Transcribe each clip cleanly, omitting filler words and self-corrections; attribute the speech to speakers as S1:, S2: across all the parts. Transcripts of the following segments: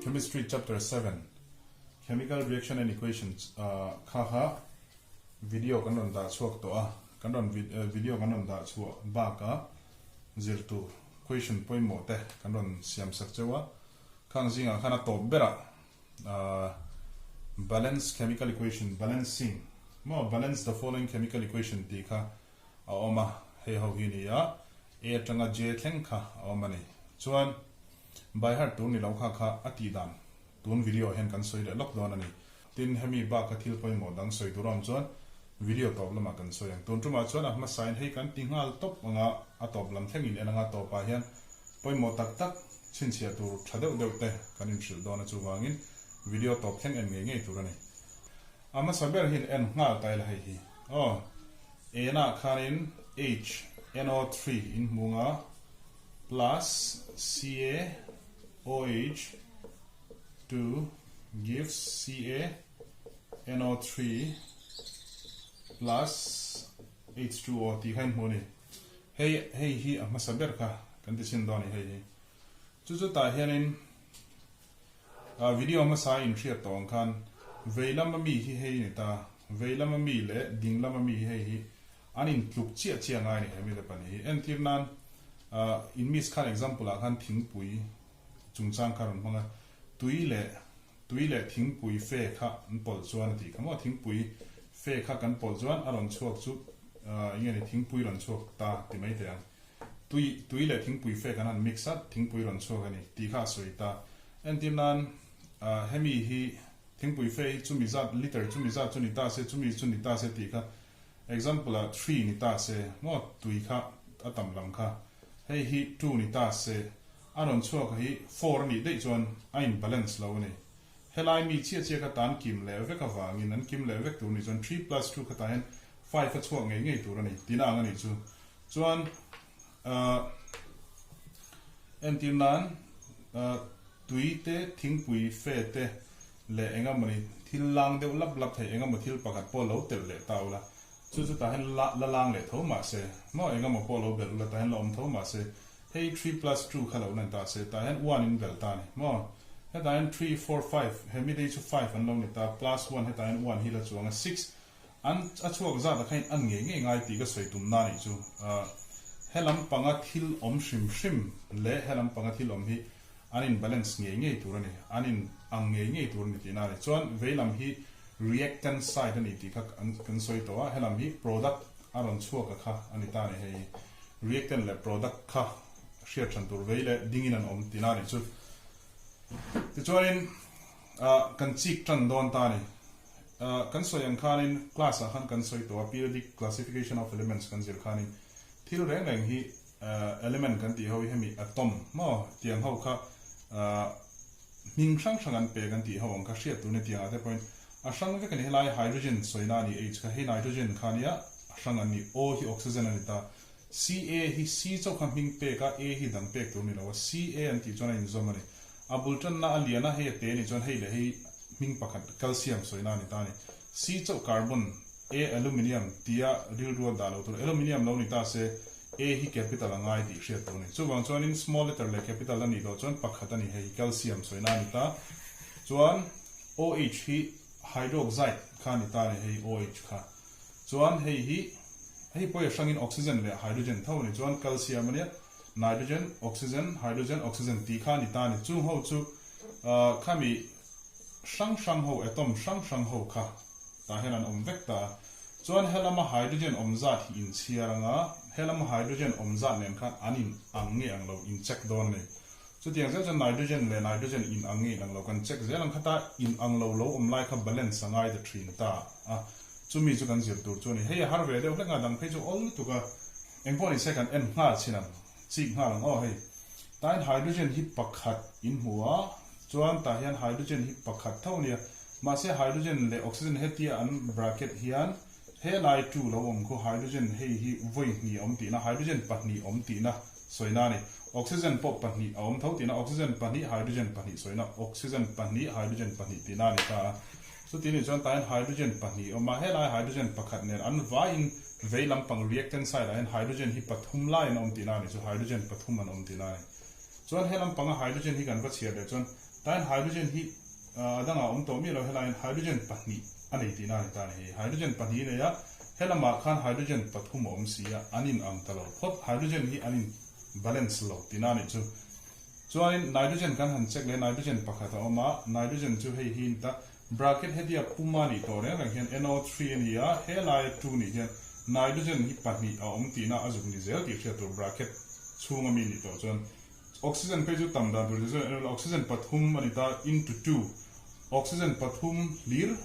S1: Chemistry Chapter 7 Chemical Reaction and Equations kha kha video kan rawn dah chhuak tawh a, kan rawn video kan rawn dah chhuah bakah zir tur question pawimawh te kan rawn siam sak cheu a, khang zingah khan a tawp berah Balance Chemical Equation Balancing maw Balance the following chemical equation tih kha a awm a, hei ho hi ni a, A atanga J thleng kha a awm a ni. Chuan by heart tur ni lo kha kha a tih dan tun video ah hian kan sawi leh lawk dawn a ni. Tin, hemi bak a thil pawimawh dang sawi tur a awm chuan video tawp lamah kan sawi ang. Tun tumah chuan a hmasain hei kan ti nghal tawp anga a tawp lam thlengin en anga tawpah hian pawimawh tak tak chhinchhiah tur tha deuh deuh te kan inhrilh dawn a chuvangin video tawp thleng en ngei ngei tur a ni. A hmasa ber hian en nghal ta ila hei hi aw enah khanin HNO3 in hmung a plus CaOH 2 gives CaNO3 plus H2O tih kha in hmu a ni. Hei hei hi a hmasa ber kha kan ti chhin dawn a ni hei hi. Chu chu tah hianin video hmasa a inhriat tawh ang khan vei lama mi hi hei a ni ta, vei lama mi leh ding lama mi hi hei hi an intluk chiah chiah ngai a ni he mite pahnih hi. Entir nan in miss khan example ah khan thingpui chungchang kha rawn hmang a, tui leh tui leh thingpui fe kha an pawlh chuan a tih kha maw, thingpui fe kha kan pawlh chuan a rawn chhuak chu eng nge ni thingpui rawn chhuak ta ti mai thei ang, tui tui leh thingpui fe kan han mix a thingpui rawn chhuak a ni tih kha a sawi ta, entir nan hemi hi thingpui fe hi chumi zat liter chumi zat chu ni ta se chumi chu ni ta se tih kha Example ah three ni ta se maw tui kha a tam lam kha hei hi two ni ta se a rawn chhuak hi four a nih daih chuan a in balance lo a ni. Helai mi chiah chiah kha tan kim leh vek avangin an kim leh vek tur ni chuan three plus two kha tah hian five a chhuak ngei ngei tur a ni tina ang a nih chu. Chuan ahh entir nan ahh tui te thingpui fe te leh eng emawni thil lang deuh lap lap thei eng emaw thil pakhat pawh lo telh leh ta ula, chu chu tah hian la la lang leh tho mah se, maw eng emaw pawh lo belh ula tah hian la awm tho mah se, hei three plus two kha lo lan ta se tah hian one in belh ta a ni maw, hetah hian three, four, five he mi dei chu five an lo ni ta plus one hetah hian one hi la chuang a six an a chhuak zat ah khan an ngei ngei ngai tih ka sawi tum na nih chu, helam panga thil awm hrim hrim leh helam panga thil awm hi An in balance ngei ngei tur a ni, an in ang ngei ngei tur a ni tihna a ni. Chuan veilam hi reactant side a ni tih kha kan sawi tawh a, helam hi product a rawn chhuak a kha a ni ta a ni. Hei reactant leh product kha hriat hran tur vei leh dingin an awm tihna a nih chu. Tichuanin kan chik tan dawn ta a ni. Kan sawi ang khanin class ah khan kan sawi tawh a, periodic classification of elements kan zir khanin thil reng reng hi Element kan tih ho hi hemi atom maw tiang ho kha hming hrang hrang an pek an tih ho ang kha hriat tur ni tiang ah te pawhin a hrang vek a ni helai hydrogen sawina a ni H kha hei nitrogen kha nia a hrang an ni O hi oxygen a ni ta Ca hi C chauh kha hming pek a A hi dang pek tur ni lo a Ca an tih chuan a inzawm a ni a bul tanna a lian a hei a te a nih chuan hei leh hei hming pakhat calcium sawina a ni ta a ni C chauh carbon A aluminium tia rilru a dah lo tur aluminium lo ni ta se A hi capital a ngai tih hriat tur a ni. Chuvang chuanin small letter leh capital a nih loh chuan pakhat a ni hei hi calcium sawina a ni ta. Chuan OH hi hydroxide kha a ni ta a ni hei OH kha. Chuan hei hi hei pawh hi a hrangin oxygen leh hydrogen tho a ni. Chuan calcium a nia nitrogen, oxygen, hydrogen, oxygen tih kha a ni ta a ni. Chung ho chu khami hrang hrang ho atom hrang hrang ho kha tah hian an awm vek ta a. Chuan helama hydrogen awm zat hi inchhiar anga helama hydrogen awm zat nen khan an in ang nge ang lo in check dawn a ni. Chutiang zel chuan nitrogen leh nitrogen in ang nge in ang lo kan check zel ang khata in ang lo lo awm lai kha balance a ngai ta thin ta a, chumi chu kan zir tur chu a ni. Hei a har ve deuh hlek a, dang phei chu awl lutuk a, engpawh ni se kan en nghal chin ang, chik nghal ang aw hei. Tain hydrogen hi pakhat in hmu a, chuan tah hian hydrogen hi pakhat tho a nia, mahse hydrogen leh oxygen hetia an bracket hian helai two lo awm khu hydrogen hei hi vawi hnih a awm tihna, hydrogen pahnih awm tihna sawina a ni. Oxygen pawh pahnih a awm tho tihna, oxygen pahnih hydrogen pahnih sawina, oxygen pahnih hydrogen pahnih tihna a ni ta a. Chuti nih chuan tah hian hydrogen pahnih a awm a, helai hydrogen pakhat nen an vaiin vei lampang reactant side ah hian hydrogen hi pathum laiin a awm tihna a ni chu, hydrogen pathum an awm tihna a ni. Chuan he lampanga hydrogen hi kan va chhiar leh chuan Tain hydrogen hi a dangah awm tawh miah lo helaiin hydrogen pahnih a nei tihna a ni ta a ni. Hei hydrogen pahnih a nei a, helamah khan hydrogen pathum a awm si a, an in ang ta lo phawt. Hydrogen hi an in balance lo tihna a nih chu. Chuanin nitrogen kan han check leh nitrogen pakhat a awm a, nitrogen chu hei hi ta bracket hetia puma nih tawh reng reng hian NO3 a ni a, helaia two nih hian nitrogen hi pahnih a awm tihna a zuk ni zel tih hriat tur bracket chhunga mi nih tawh chuan oxygen phei chu tam dan tur chu oxygen pathum a ni ta into two oxygen pathum hlir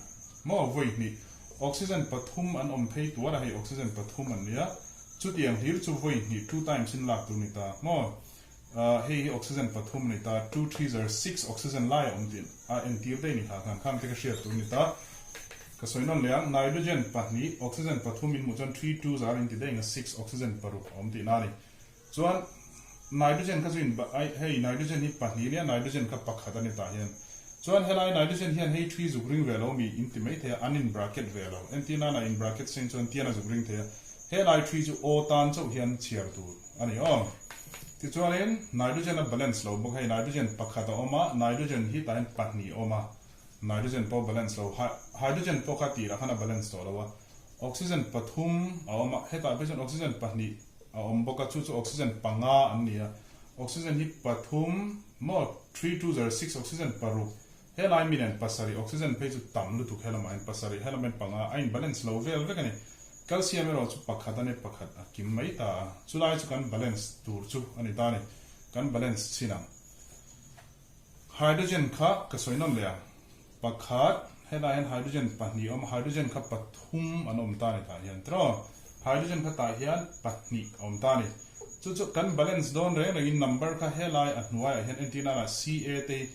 S1: maw vawi hnih oxygen pathum an awm phei tuar a hei oxygen pathum an nia chutiang hlir chu vawi hnih two times in lak tur ni ta maw. Hei hi oxygen pathum a ni ta, two three zar six oxygen lai a awm tih a entir daih a ni kha khan khang te ka hriat tur a ni ta. Ka sawi nawn leh ang, nitrogen pahnih oxygen pathum in hmuh chuan three two zar in ti daih ang a six oxygen paruk a awm tihna a ni. Chuan nitrogen kha chu in hei nitrogen hi pahnih nia nitrogen kha pakhat a ni tah hian. Chuan helai nitrogen hian hei three zuk ring ve lo mi in ti mai thei a, an in bracket ve lo. Entir nana in bracket seng chuan tian a zuk ring thei a, helai three chu O tan chauh hian chhiar tur a ni aw. Tichuanin nitrogen a balance lo bawk hei nitrogen pakhat a awm a, nitrogen hi tah hian pahnih a awm a, nitrogen pawh balance lo, hydrogen pawh kha tirah khan a balance tawh lo a, oxygen pathum a awm a, hetah phei chuan oxygen pahnih a awm bawk a, chu chu oxygen panga an ni a, oxygen hi pathum maw three two zero six oxygen paruk helai mi nen pasarih oxygen phei chu tam lutuk helamah hian pasarih helam hian panga a in balance lo vel vek a ni. Calcium erawh chu pakhat a ni pakhat a kim mai ta a, chulai chu kan balance tur chu a ni ta a ni, kan balance chin ang. Hydrogen kha ka sawi nawn leh ang, pakhat helai hian hydrogen pahnih a awm a, hydrogen kha pathum an awm ta a ni tah hian tiraw, hydrogen kha tah hian pahnih a awm ta a ni. Chu chu kan balance dawn reng rengin number kha helai a hnuaiah hian entir nana Ca te hi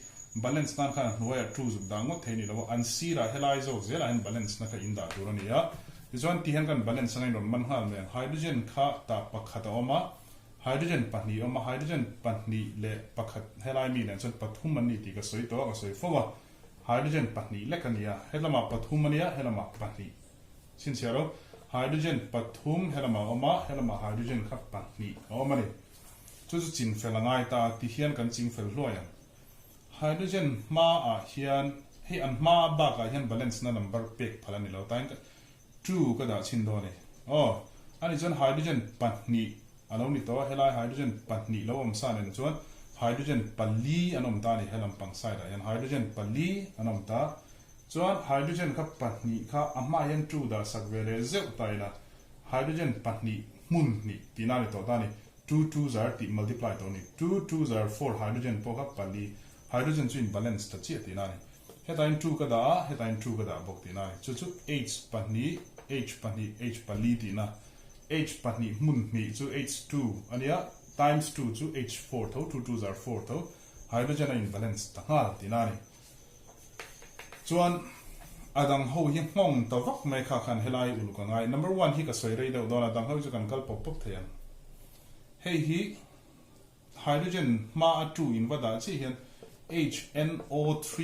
S1: Balance nan khan a hnuaiah two zuk dah ngawt thei a ni lo a, an sirah helai zawk zelah hian balance na kha in dah tur a ni a. Tichuan ti hian kan balance anga in rawn man nghal mai ang. Hydrogen kha tah pakhat a awm a, hydrogen pahnih a awm a, hydrogen pahnih leh pakhat helai mi nen chuan pathum an ni tih ka sawi tawh a, ka sawi fo a. Hydrogen pahnih lek a ni a, helamah pathum a nia, helamah pahnih. Chhinchhiah ro, hydrogen pathum helamah a awm a, helamah hydrogen kha pahnih a awm a ni. Chu chu chinfel a ngai ta, ti hian kan chingfel hluai ang. Hydrogen hma ah hian hei an hma bak ah hian balance na number pek phal a ni lo tain ka two ka dah chhin dawn e aw ani chuan hydrogen pahnih a lo ni tawh a helai hydrogen pahnih lo awm sa nen chuan hydrogen pali an awm ta a ni helam pang side ah hian hydrogen pali an awm ta chuan hydrogen kha pahnih kha a hma ah hian two dah sak ve leh zeuh ta ila hydrogen pahnih hmun hnih tihna a ni tawh ta a ni. Two two zar tih multiply tawh a ni. Two two zar four hydrogen pawh kha pali hydrogen chu in balance ta chiah tihna a ni. Hetain two ka dah a, hetain two ka dah bawk tihna a ni. Chu chu H pahnih, H pahnih, H pali tihna. H pahnih hmun hnih chu H two a nia, times two chu H four tho, two two zar four tho, hydrogen a in balance ta nghal tihna a ni. Chuan a dang ho hi nghawng ta vak mai kha khan helai uluk a ngai. Number one hi ka sawi rei deuh dawn a, dang ho hi chu kan kal pawp pawp thei ang. Hei hi hydrogen hma a two in va dah chiah hian HNO3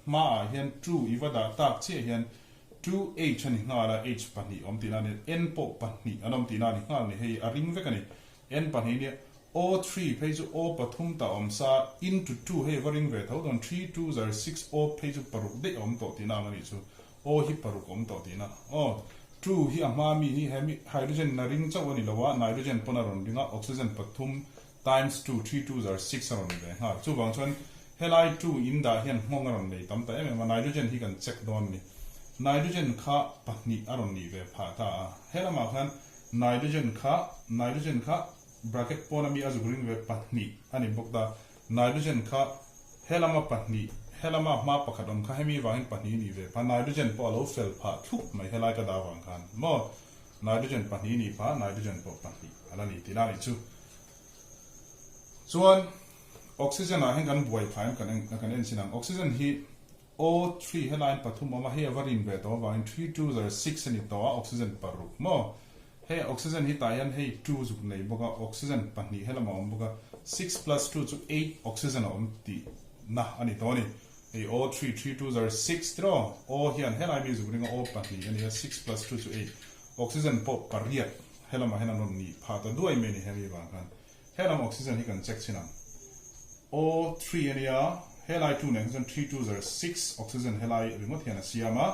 S1: hma ah hian two i va dah tak chiah hian two H a ni nghal a, H pahnih awm tihna a ni, N pawh pahnih an awm tihna a ni nghal ni, hei a ring vek a ni. N pahnih nia O three phei chu O pathum ta awm sa into two hei va ring ve tho dawn three two zar six O phei chu paruk daih a awm tawh tihna ang a nih chu O hi paruk awm tawh tihna aw two hi a hma mi hi he mi hydrogen na ring chauh a ni lo a nitrogen pawn a rawn ring a oxygen pathum times two three two zar six a rawn ni ve nghal chuvang chuan helai two in dah hian nghawng a rawn nei tam ta em em a nitrogen hi kan check dawn a ni nitrogen kha pahnih a rawn nih ve phah ta a helamah khan Nitrogen kha nitrogen kha bracket pawn ami a zuk ring ve pahnih a ni bawk ta. Nitrogen kha helama pahnih helama hma pakhat awm kha hemi vangin pahnih a nih ve pha. Nitrogen pawh a lo fel phah thlup mai helai ka dah vang khan maw. Nitrogen pahnih a nih pha nitrogen pawh pahnih a la ni tihna a nih chu. Chuan oxygen ah hian kan buai phah em kan en chin ang. Oxygen hi O three helaiin pathum awm a, hei a va rin ve tawh avangin three two zar six a ni tawh a, oxygen paruk maw? Hei oxygen hi tah hian hei two zuk nei bawk a, oxygen pahnih helamah a awm bawk a, six plus two chu eight oxygen a awm tih na a ni tawh a ni. Hei O three three two zar six tiraw? O hian helai mi zuk ring a, O pahnih a ni a, six plus two chu eight, oxygen pawh pariat helamah hian an rawn nih phah ta duai mai a ni hemi vang khan. Helam oxygen hi kan check chin ang. O three a nia, Helai 2 nen khan chuan 3 2 zar 6 oxygen helai ringawt hian a siam a.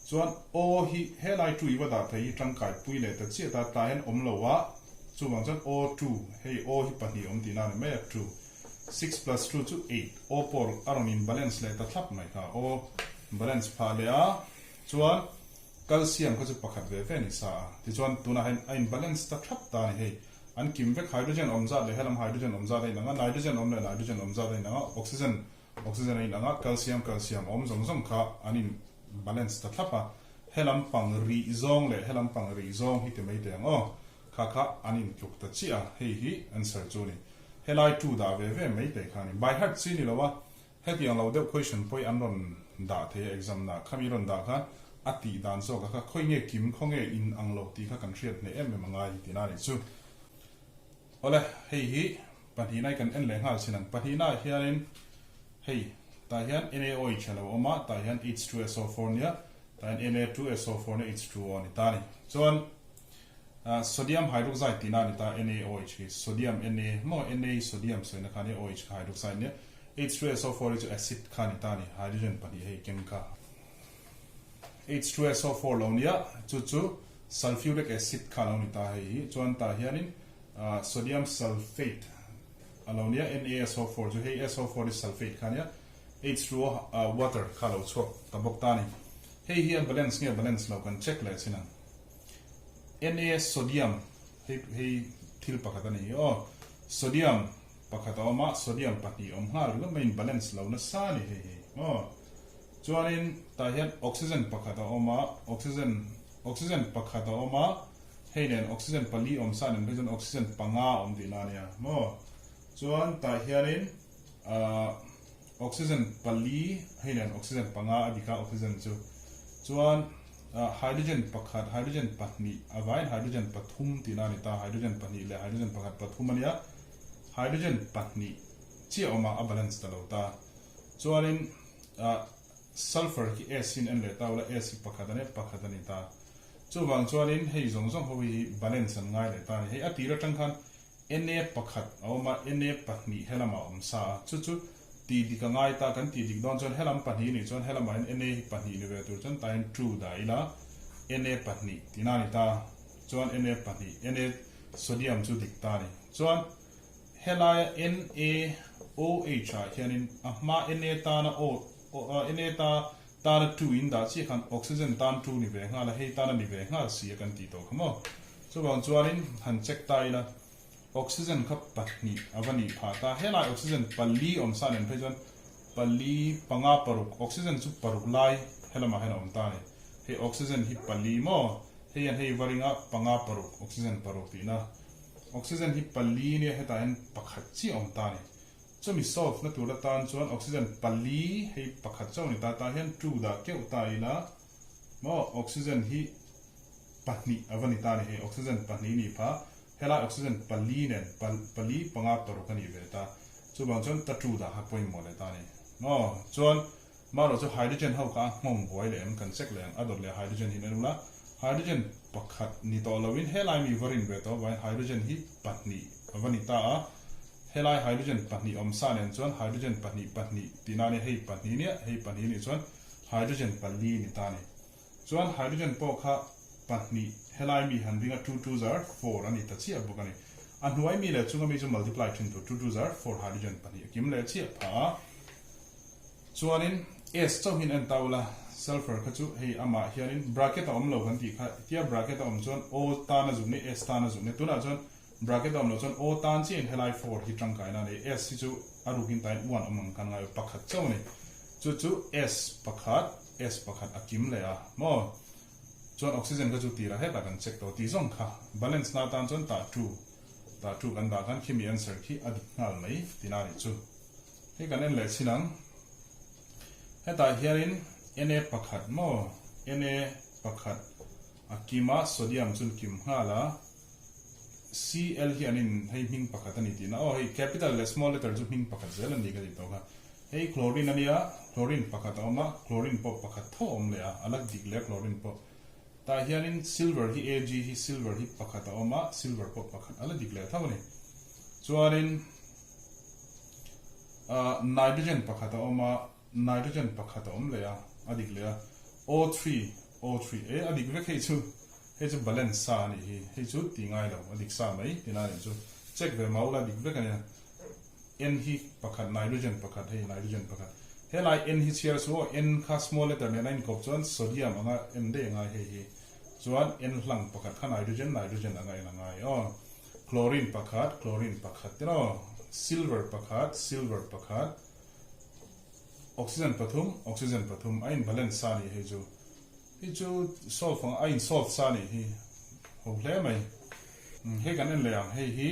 S1: Chuan O hi helai 2 i va dah thei hi tangkai pui leh ta chiah ta tlai hian awm lo a, chuvang chuan O 2 hei O hi pahnih awm tihna a ni mai a 2. 6 plus 2 chu 8 O pawh a rawn in balance leh ta thlap mai kha O balance phah leh a chuan Calcium kha chu pakhat ve ve a ni sa a, tichuan tunah hian a in balance ta thlap ta a ni hei. An kim vek hydrogen awm zat leh helam hydrogen awm zat a inang a, nitrogen awm leh nitrogen awm zat a inang a, oxygen oxygen a inang a, calcium calcium awm zawng zawng kha an in balance ta thlap a. Helam pang rih zawng leh helam pang rih zawng hi ti mai teh ang aw, kha kha an in tluk ta chiah a, hei hi answer chu a ni. Helai two dah ve ve mai teh kha a ni. By heart chi ni lo a, Hetiang lo deuh question pawih an rawn dah thei a exam na khami rawn dah khan a tih dan zawk a kha khawi nge kim khaw nge in ang lo tih kha kan hriat hneh em em a ngai tih na nih chu. Awle hei hi pahnihna i kan en leh nghal chin ang pahnihna ah hianin hei tah hian NaOH a lo awm a tah hian H2SO4 nia tah hian Na2SO4 nia H2O a ni ta a ni chuan Sodium hydroxide tihna a ni ta NaOH hi sodium Na maw Na sodium sawina kha nia OH kha hydroxide nia H2SO4 hi chu acid kha a ni ta a ni hydrogen pahnih hei keng kha H2SO4 lo nia chu chu sulfuric acid kha lo ni ta hei hi chuan tah hianin sodium sulfate a lo nia NaSO4 chu hei SO4 hi sulfate kha nia H2O water kha lo chhuak ta bawk ta a ni hei hi a balance nge balance lo kan check leh chin ang. Na sodium hei hei thil pakhat a ni hi aw sodium pakhat a awm a sodium pahnih awm nghal ringawt mai in balance lo nasa a ni hei hi aw chuanin tah hian oxygen pakhat a awm a oxygen oxygen pakhat a awm a hei nen oxygen pali awm sa nen phei chuan oxygen panga a awm tihna a nia maw chuan tah hianin ahh oxygen pali hei nen oxygen panga a dik a oxygen chu chuan Hydrogen pakhat, hydrogen pahnih, a vaiin hydrogen pathum tihna a ni ta, hydrogen pahnih leh hydrogen pakhat pathum a nia, hydrogen pahnih chiah a awm a, a balance ta lo ta. Chuanin sulphur khi S in en leh ta ula, S hi pakhat a nia, pakhat a ni ta. Chuvang chuanin hei zawng zawng ho hi balance an ngai leh ta a ni. Hei a tir atang khan Na pakhat a awm a, Na pahnih helamah a awm sa a, chu chu Tih dik a ngai ta, kan tih dik dawn chuan helam pahnih nih chuan helamah hian Na hi pahnih ni ve tur chuan tah hian two dah ila Na pahnih tihna a ni ta, chuan Na pahnih, Na sodium chu dik ta a ni. Chuan helaia NaOH ah hianin a hma Na tana O, Na ta tana two in dah chiah khan oxygen tan two ni ve nghal a, hei tana ni ve nghal si a kan tih tawh kha maw. Chuvang chuanin han check ta ila. Oxygen kha pahnih a va nih phah ta. Helai oxygen pali awm sa nen phei chuan pali panga paruk oxygen chu paruk lai helamah hian a awm ta a ni. Hei oxygen hi pali maw? Hei hian hei va ringa panga paruk oxygen paruk tihna. Oxygen hi pali nia hetah hian pakhat chiah a awm ta a ni. Chumi solve na tur atan chuan oxygen pali hei pakhat chauh a ni ta. Tah hian two dah keuh ta ila maw oxygen hi pahnih a va ni ta a ni. Hei oxygen pahnih nih phah. Helai oxygen pali nen pali panga paruk a nih ve ta. Chuvang chuan tattoo dah kha pawimawh leh ta a ni. Aw, chuan marawh chu hydrogen ho kha a nghawng buai leh em kan check leh ang. A dawt leh hydrogen hi en ula, hydrogen pakhat ni tawh loin helai mi va rin ve tawh avangin hydrogen hi pahnih a va ni ta a. Helai hydrogen pahnih awm sa nen chuan hydrogen pahnih pahnih tihna a nia, hei pahnih nia, hei pahnih nih chuan hydrogen pali ni ta a ni. Chuan hydrogen pawh kha pahnih helai mi han ring a two two zar four a ni ta chiah bawk a ni. A hnuai mi leh chunga mi chu multiply thin tur two two zar four hydrogen pahnih a kim leh chiah phah a. Chuanin S chauh hian en ta ula sulphur kha chu hei amah hianin bracket a awm lo kan tih kha tia bracket a awm chuan O tan a zuk ni S tan a zuk ni tunah chuan bracket a awm loh chuan O tan chiahin helai four hi tangkaina a nei S hi chu a rukin tain one awm ang kan ngai pakhat chauh a ni chu chu S pakhat S pakhat a kim leh a maw? Chuan oxygen kha chu tirah hetah kan check tawh tih zawng kha balance na atan chuan tah two tah two kan dah khan khimi answer khi a dik nghal mai tina nih chu. Hei kan en leh chin ang. Hetah hianin Na pakhat maw? Na pakhat a kim a sodium chun kim nghal a Cl hi an in hei hming pakhat a ni tihna aw hei capital leh small letter chu hming pakhat zel a ni ka tih tawh kha. Hei chlorine a nia, chlorine pakhat a awm a, chlorine pawh pakhat tho a awm leh a, a la dik leh a chlorine pawh. Tah hianin silver hi Ag hi silver hi pakhat a awm a, silver pawh pakhat a la dik leh tho a ni. Chuanin Nitrogen pakhat a awm a, nitrogen pakhat a awm leh a, a dik leh a, O3, O3, e a dik vek hei chu, hei chu balance sa a nih hi, hei chu ti ngai lo, a dik sa mai tina a nih chu, check ve mau la dik vek a nia, N hi pakhat nitrogen pakhat hei nitrogen pakhat, helai N hi chhiar chu aw, N kha small letter nen a inkawp chuan sodium anga en daih a ngai hei hi, chuan N hlang pakhat kha nitrogen, nitrogen anga en a ngai aw. Chlorine pakhat, chlorine pakhat te maw? Silver pakhat, silver pakhat, oxygen pathum, oxygen pathum a in balance sa nih hei chu. Hei chu solve ang a in solve sa nih hi ho hle mai. Hei kan en leh ang, hei hi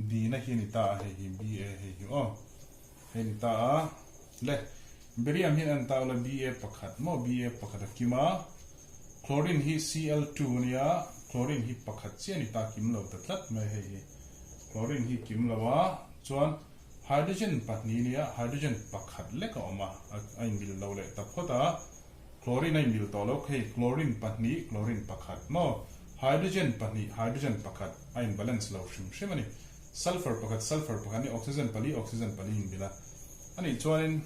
S1: D na hi a ni ta a, hei hi B A hei hi aw. Hei ni ta a, le barium hian en ta ula B A pakhat maw, B A pakhat a kim a. Chlorine hi Cl2 a nia, chlorine hi pakhat chiah a ni ta kim lo ta tlat mai hei hi. Chlorine hi kim lo a, chuan hydrogen pahnih a nia, hydrogen pakhat lek a awm a, a inmil lo leh ta phawt a, chlorine a inmil tawh lo, hei chlorine pahnih, chlorine pakhat maw, hydrogen pahnih, hydrogen pakhat a in balance lo hrim hrim a ni. Sulphur pakhat, sulphur pakhat a ni, oxygen pali, oxygen pali inmil a, a nih chuanin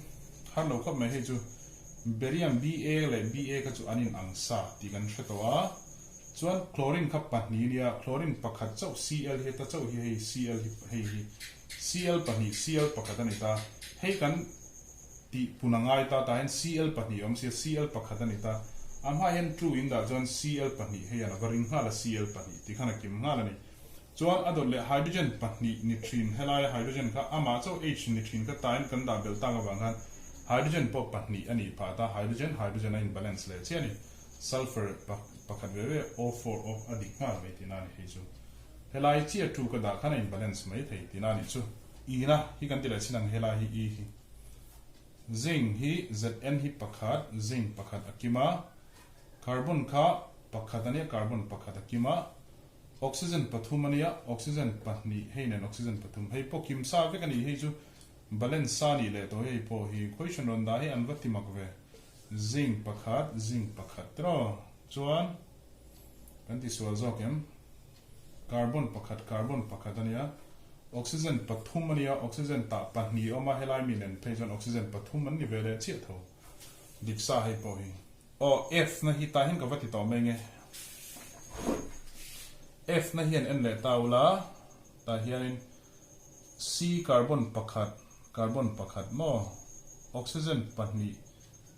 S1: har lo khawp mai hei chu. Barium Ba leh Ba kha chu an in ang sa tih kan hre tawh a, chuan chlorine kha pahnih a nia, chlorine pakhat chauh Cl hi ta chauh hi hei Cl hi hei hi Cl pahnih Cl pakhat a ni ta, hei kan tih pun a ngai ta tah hian Cl pahnih a awm sia Cl pakhat a ni ta, a hmaah hian two in dah chuan Cl pahnih hei an a va ring nghal a Cl pahnih tih khan a kim nghal a ni. Chuan a dawt leh hydrogen pahnih ni thin, helaia hydrogen kha amah chauh H ni thin kha tain kan dah belh tak avang khan hydrogen pawh pahnih a nih phah ta, hydrogen, hydrogen a in balance leh chiah a ni. Sulphur pakhat ve ve O4 O a dik nghal mai tihna a ni hei chu. Helai chiah tu ka dah khan a in balance mai thei tihna a nih chu. I na hi kan ti leh chin ang helai hi I hi. Zinc hi Zn hi pakhat, zinc pakhat a kim a, carbon kha pakhat a nia, carbon pakhat a kim a, Oxygen pathum a nia, oxygen pahnih hei nen oxygen pathum hei pawh kim sa vek a ni, hei chu balance sa nih leh tawh hei pawh hi question rawn dah hi an va ti mak ve, zinc pakhat zinc pakhat tiraw chuan kan ti sual zawk em, carbon pakhat carbon pakhat a nia, oxygen pathum a nia, oxygen tah pahnih a awm a helai mi nen phei chuan oxygen pathum an ni ve leh chiah tho dik sa hei pawh hi. Aw F na hi tah hian ka va ti tawh mai nge. F na hian en leh ta ula tah hianin C carbon pakhat carbon pakhat maw oxygen pahnih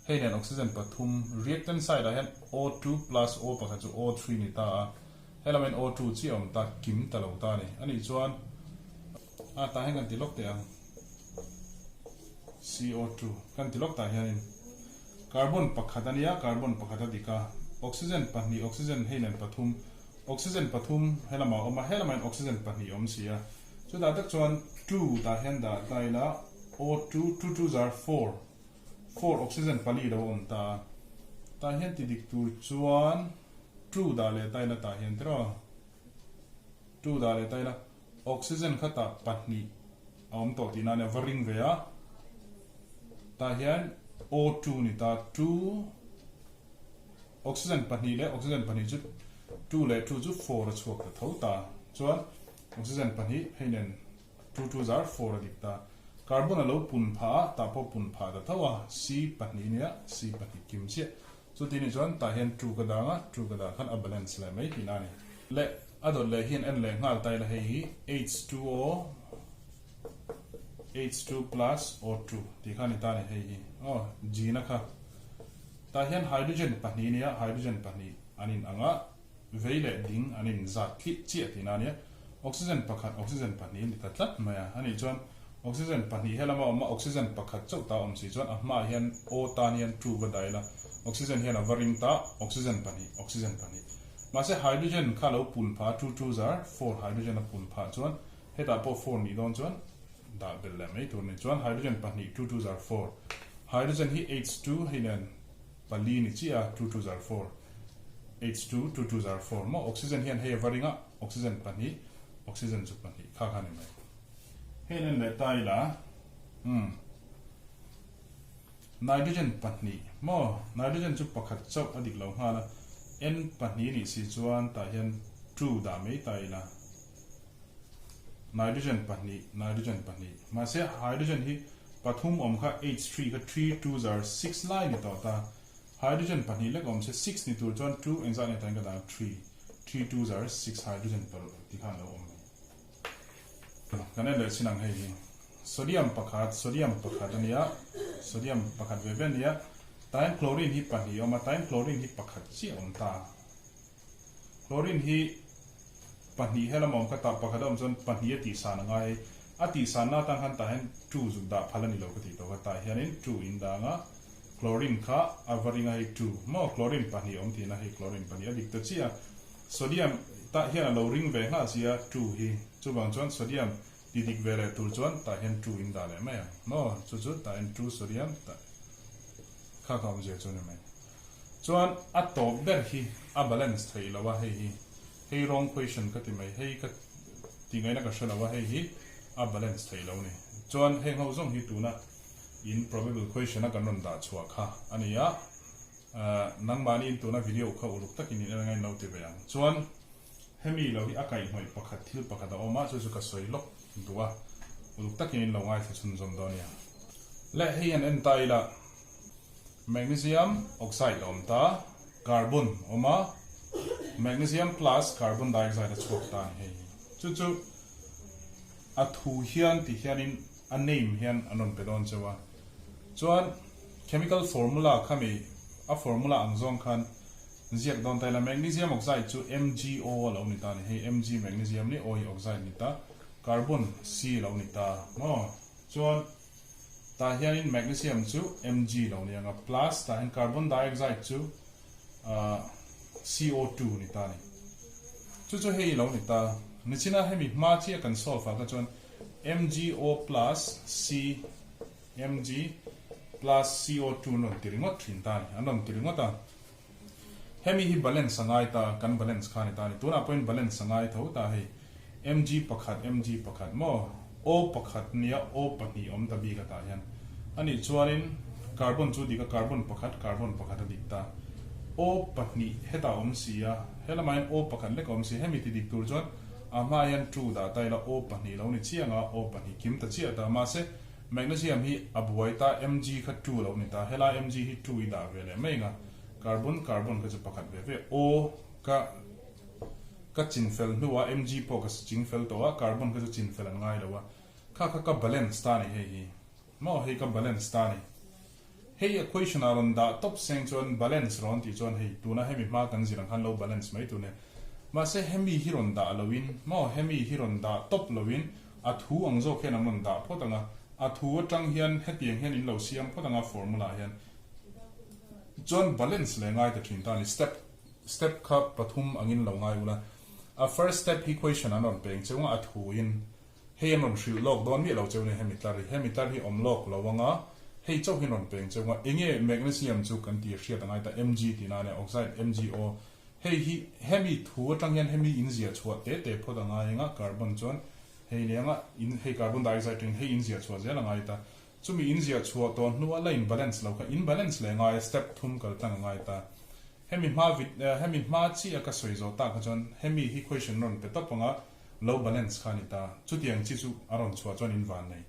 S1: hei nen oxygen pathum reactant side ah hian O2 plus O pakhat chu O3 ni ta a helam hian O2 chiah a awm ta kim ta lo ta a ni anih chuan a tah hian kan ti lawk teh ang CO2 kan ti lawk tah hianin Carbon pakhat a nia, carbon pakhat a dik a, oxygen pahnih, oxygen hei nen pathum, oxygen pathum helamah a awm a, helamah hian oxygen pahnih a awm si a, chutah tak chuan two tah hian dah ta ila O two, two two zar four, four oxygen pali lo a awm ta a, tah hian ti dik tur chuan two dah leh ta ila tah hian tiraw, two dah leh ta ila oxygen kha tah pahnih a awm tawh tihna a nia, va ring ve a, tah hian O two ni ta, two oxygen pahnih leh oxygen pahnih chu two leh two chu four a chhuak ta tho ta, chuan oxygen pahnih hei nen two two zar four a dik ta, carbon a lo pun phah a, tah pawh pun phah ta tho a, C pahnih nia C pahnih kim chiah, chuti nih chuan tah hian two ka dang a, two ka dah khan a balance leh mai tihna a ni. Leh a dawt leh hian en leh nghal ta ila hei hi H2O H2 plus O2 tih kha a ni ta a ni hei hi aw G na kha tah hian hydrogen pahnih a nia hydrogen pahnih an in ang a vei leh ding an in zat thlih chiah tihna a nia oxygen pakhat oxygen pahnih a ni ta tlat mai a anih chuan oxygen pahnih helama awm a oxygen pakhat chauh ta awm si chuan a hmaah hian O tan hian two va dah ila oxygen hian a va ring ta oxygen pahnih oxygen pahnih Mahse hydrogen kha lo pun phah a, two two zar four hydrogen a pun phah chuan hetah pawh four nih dawn chuan dah belh leh mai tur a ni. Chuan hydrogen pahnih two two zar four hydrogen hi H two hei nen pali ni chiah a, two two zar four H two two two zar four maw oxygen hian hei a va ring a, oxygen pahnih oxygen chu pahnih kha kha ni mai. Hei nen leh ta ila umm. Nitrogen pahnih maw? Nitrogen chu pakhat chauh a dik lo nghal a, N pahnih nih si chuan tah hian two dah mai ta ila. Nitrogen pahnih, nitrogen pahnih. Mahse hydrogen hi Pathum awm kha H3 kha 3 2 zar 6 lai ni tawh ta. Hydrogen pahnih lek awm se 6 ni tur chuan 2 engzat nge tain ka dah 3 3 2 zar 6 hydrogen paruk ti khan lo awm mai. Kan en leh chin ang hei hi sodium pakhat sodium pakhat a nia sodium pakhat ve ve a nia tain chlorine hi pahnih a awm a tain chlorine hi pakhat chiah a awm ta. Chlorine hi pahnih helam a awm kha ta pakhat a awm chuan pahnih a tihsan a ngai hei a tihsanna atang khan tah hian two zuk dah phal a ni lo ka tih tawh kha tah hianin two in dang a chlorine kha a va ring a hei two maw chlorine pahnih a awm tihna hei chlorine pahnih a dik ta chiah a sodium tah hian a lo ring ve nghal sia two hi chuvang chuan sodium ti dik ve leh tur chuan tah hian two in dah leh mai ang maw chu chu tah hian two sodium tah kha kha awmzia chu a ni mai. Chuan a tawp ber hi a balance theih lo a hei hi hei wrong question ka ti mai hei ka ti ngaihna ka hre lo a hei hi a balance theih lo ni. Chuan heng ho zawng hi tuna in probable question a kan rawn dah chhuah kha a ni a nangmahni in tuna video kha uluk takin in en angain lo ti ve ang. Chuan hemi lo hi a kaihhnawih pakhat thil pakhat a awm a chu chu ka sawi lawk duh a uluk takin in lo ngaithla chhunzawm dawn nia. Le hei an en ta ila. Magnesium oxide a awm ta, carbon a awm a, magnesium plus carbon dioxide a chhuak ta a ni hei hi. Chu chu a thu hian ti hianin a name hian an rawn pe dawn cheu a. Chuan chemical formula khami a formula ang zawng khan ziak dawn ta ila magnesium oxide chu MgO a lo ni ta a ni hei, Mg magnesium ni O hi oxide ni ta, carbon C a lo ni ta maw? Chuan tah hianin magnesium chu Mg lo ni ang a, plus tah hian carbon dioxide chu CO2 ni ta a ni. Chu chu hei lo ni ta. Nichina hemi hma chiah kan solve ah kha chuan MgO plus C Mg plus CO2 an rawn ti ringawt thin ta a ni, an rawn ti ringawt a. Hemi hi balance a ngai ta, kan balance kha a ni ta a ni. Tunah pawhin balance a ngai tho ta hei. Mg pakhat, Mg pakhat maw? O pakhat nia O pahnih awm ta bik atah hian. Anih chuanin carbon chu dik a, carbon pakhat, carbon pakhat a dik ta. O pahnih hetah a awm si a, helamah hian O pakhat lek a awm si a. Hemi ti dik tur chuan a hmaah hian two dah ta ila O pahnih lo ni chiang a, O pahnih kim ta chiah ta. Mahse, Magnesium hi a buai ta, Mg kha two lo ni ta, helai Mg hi two i dah ve leh mai anga, carbon carbon kha chu pakhat ve ve, O ka ka chin fel hnuah Mg pawh ka ching fel tawh a, carbon kha chu chin fel an ngai lo a, kha kha ka balance ta a ni hei hi, maw hei ka balance ta a ni. Hei equation ah rawn dah tawp seng chuan balance rawn tih chuan hei tuna hemi hma kan zir ang khan lo balance mai tur nia. Mahse hemi hi rawn dah loin maw hemi hi rawn dah tawp loin a thu ang zawk hian an rawn dah phawt ang a, a thu atang hian hetiang hian in lo siam phawt ang a formula ah hian chuan balance leh ngai ta thin ta a ni. Step step kha pathum angin lo ngai ula a first step hi question an rawn peng cheu ang a a thu in Hei an rawn hrilh lawk dawn miah lo cheu nia hemi tlar hi, hemi tlar hi awm lawk lo anga hei chauh hi an rawn peng cheu anga enge magnesium chu kan tih hriat angai ta Mg tih na ania oxide MgO hei hi hemi thu atang hian hemi in ziah chhuah te te phawt angai anga carbon chuan hei nia anga in hei carbon dioxide atangin hei in ziah chhuah zel angai ta chumi in ziah chhuah tawh hnua la in balance lo kha in balance leh angai a step thum kal tlang angai ta hemi hma vit hemi hma chiah ka sawi zawh tak kha chuan hemi hi question rawn pe tawp anga lo balance kha a ni ta. Chutiang chi chu a rawn chhuah chuan in van nei.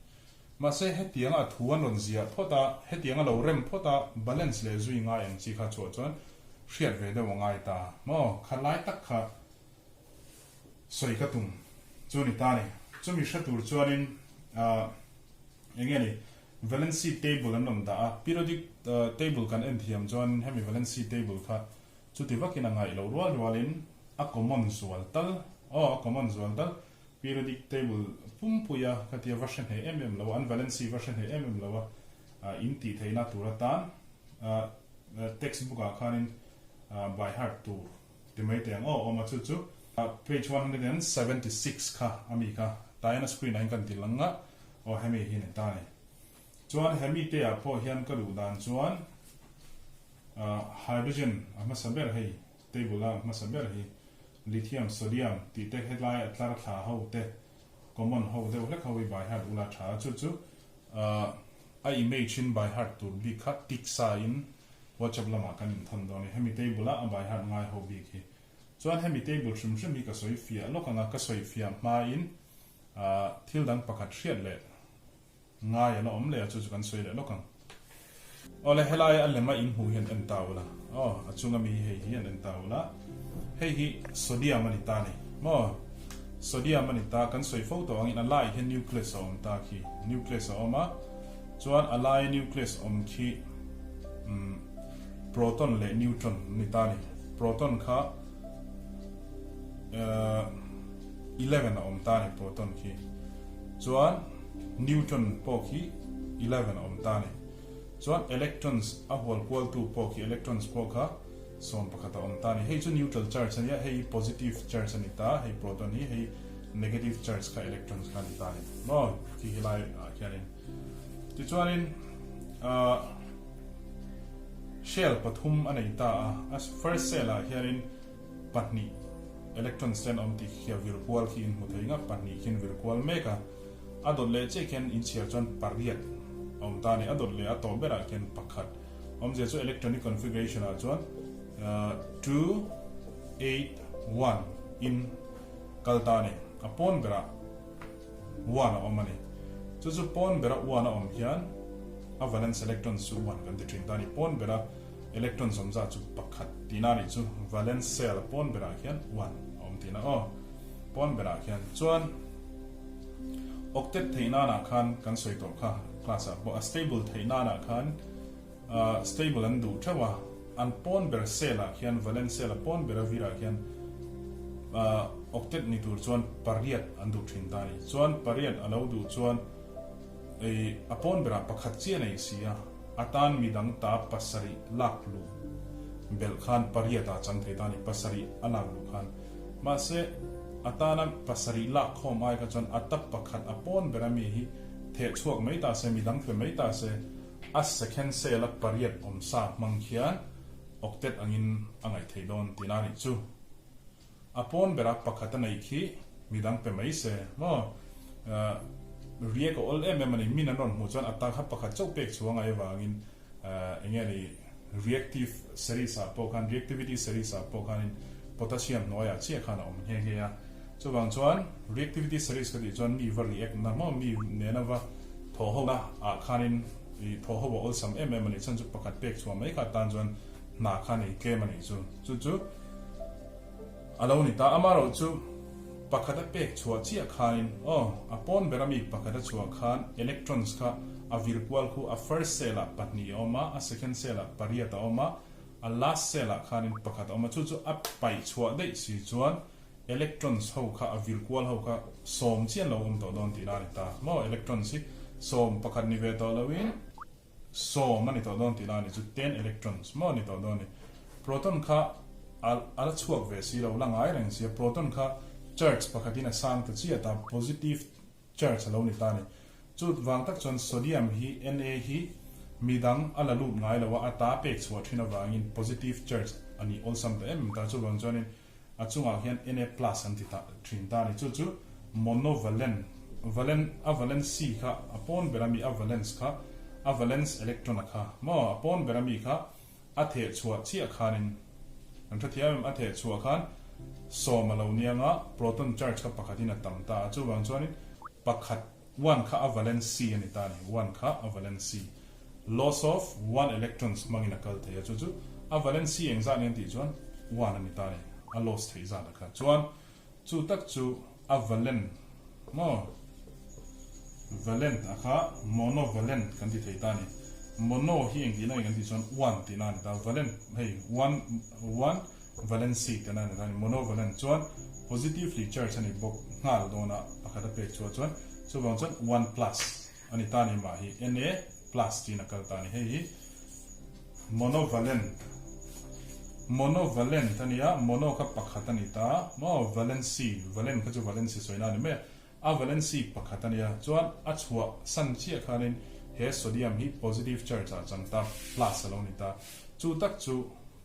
S1: Mahse hetianga a thu an rawn ziah phawt a, hetianga lo rem phawt a, balance leh zui ngai ang chi kha chhuah chuan hriat ve deuh a ngai ta. Maw, kha lai tak kha sawi ka tum chu a ni ta a ni. Chumi hre tur chuanin ah eng nge ni, valency table an rawn dah a, periodic table kan en thiam chuan hemi valency table kha Chuti vakin a ngaih loh rual rualin a common zual tal, aw a common zual tal, periodic table pumpuia ka tia va hre hneh em em lo a, an valency va hre hneh em em lo a, in tih theihna tur atan textbook ah khanin by heart tur ti mai teh ang aw awm a, chu chu page 176 kha a mi kha Diana screen ah hian kan ti lang a, aw hemi hi ni ta a ni. Chuan hemi te ah pawh hian ka duh dan chuan Hydrogen a hmasa ber hei table a hmasa ber hi lithium, sodium tih te hetlai a tlar thla ho te common ho deuh hlek ho hi by heart ula tha a chu chu a image in by heart tur bik kha tick sa in whatsapp lamah kan in thawn dawn a ni hemi table a a by heart ngai ho bik hi chuan hemi table hrim hrim hi ka sawi fiah lawk ang a ka sawi fiah hma in thil dang pakhat hriat leh. Ngai a la awm leh a, chu chu kan sawi leh lawk ang. Awle, helai a lema in hmuh hian en ta ula. Aw, a chunga mi hi hei hi an en ta ula. Hei hi sodium a ni ta ni. Maw? Sodium a ni ta, kan sawi fo tawh angin a laiah hian nucleus a awm ta khi. Nucleus a awm a, chuan a laia nucleus awm khi umm proton leh neutron a ni ta ni. Proton kha eh 11 a awm ta ni proton khi. Chuan neutron pawh khi 11 a awm ta ni. Chuan electrons a hual kualtu pawh khi electrons pawh kha 11 a awm ta ni. Hei chu neutral charge a nia, hei hi positive charge a ni ta, hei proton hi hei negative charge kha electrons kha a ni ta ni. Maw khi helai ah khianin. Tichuanin ah shell pathum a nei ta a, a first shell ah hianin pahnih electrons te an awm tih khi a vir kual khi in hmu thei nga, pahnih khian vir kual mek a, a dawt leh chiah khian inchhiar chuan pariat a awm ta a ni, a dawt leh a tawp berah khian pakhat awmzia chu electronic configuration ah chuan two eight one in kal ta a ni, a pawn berah one a awm a ni, chu chu pawn bera one a awm hian a valence electrons chu one kan ti thin ta a ni, pawn bera. Electron zawmzah chu pakhat tihna a nih chu. Valence shell a pawn berah khian one a awm tihna aw. Pawn berah khian chuan octet theih nanah khan kan sawi tawh kha class ah pawh a stable theih nanah khan stable an duh theuh a, an pawn ber shell ah khian valence shell a pawn ber a virah khian octet ni tur chuan pariat an duh thin ta a ni. Chuan pariat a lo duh chuan Ei, a pawn berah pakhat chiah nei si a, a tan midang ta pasarih lak luh belh khan pariat ah chang thei ta a ni, pasarih a lak luh khan. Mahse, a tana pasarih lak khawm ai kha chuan a ta pakhat a pawn bera mi hi theh chhuak mai ta se, midang pe mai ta se, a second cell a pariat awm sa hmang khian octet angin a ngaih theih dawn tihna a nih chu. A pawn bera pakhat a neih khi midang pe mai se maw? Riak a awl em em a ni. Min an rawn hmuh chuan a ta kha pakhat chauh pek chhuah ngai avangin eng nge ni reactive series ah pawh khan reactivity series ah pawh khanin potassium hnuaiah chiah khan a awm nghe nghe a. Chuvang chuan reactivity series ka tih chuan mi va react na maw mi nena va thaw ho na ah khanin i thaw ho a awlsam em em a ni. Chuan chu pakhat pek chhuah mai kha tan chuan hna kha nei tlem a nih chu. Chu chu. A lo ni ta, amarawh chu pakhat a pek chhuah chiah khanin, aw, a pawn ber ami pakhat a chhuah khan electrons kha a vir kual khu a first cell ah pahnih a awm a, a second cell ah pariat a awm a, a last cell ah khanin pakhat a awm a, chu chu a paih chhuah daih si chuan electrons ho kha a vir kual ho kha sawm chian lo awm tawh dawn tihna a ni ta maw, electrons hi sawm pakhat ni ve tawh loin. Sawm a ni tawh dawn tih lai a ni chu 10 electrons maw a ni tawh dawn a ni. Proton kha a a la chhuak ve si lo, la ngai reng si a, proton kha charge pakhatin a sang ta chiah ta, positive charge a lo ni ta a ni. Chu vang tak chuan sodium hi Na hi midang a la lut ngai lo a, a ta pek chhuah thin avangin positive charge a nih awlsam ta em em ta, chuvang chuanin A chungah hian Na plus an ti ta thin ta a ni. Chu chu monovalent, valent, a valency kha a pawn ber ami, a valence kha, a valence electron a kha maw, a pawn ber ami kha a theh chhuah chiah khanin, kan hrethiam em, a theh chhuah khan sawm a lo nia nga, proton charge kha pakhatin a tam ta a, chuvang chuanin pakhat, one kha a valency a ni ta a ni, one kha a valency, loss of one electrons hmangin a kal thei a, chu chu a valency engzah nen tih chuan one a ni ta a ni, a loss theih zat a kha. Chuan chu tak chu a valent maw, valent a kha monovalent kan ti thei ta a ni, mono hi engtihna nge kan tih chuan one tihna a ni ta, valent hei one one valency tihna a ni ta a ni, monovalent chuan positively charge a ni bawk nghal dawn a pakhat a pek chhuah chuan chuvang chuan one plus. A ni ta ni mah hi Na plus tiin a kal ta a ni. Hei hi monovalent, monovalent a nia, mono kha pakhat a ni ta maw, valency, valent kha chu valency sawina a ni mai a, a valency pakhat a nia, chuan a chhuah san chiah khanin he sodium hi positive charge ah a chang ta, plus a lo ni ta. Chu tak chu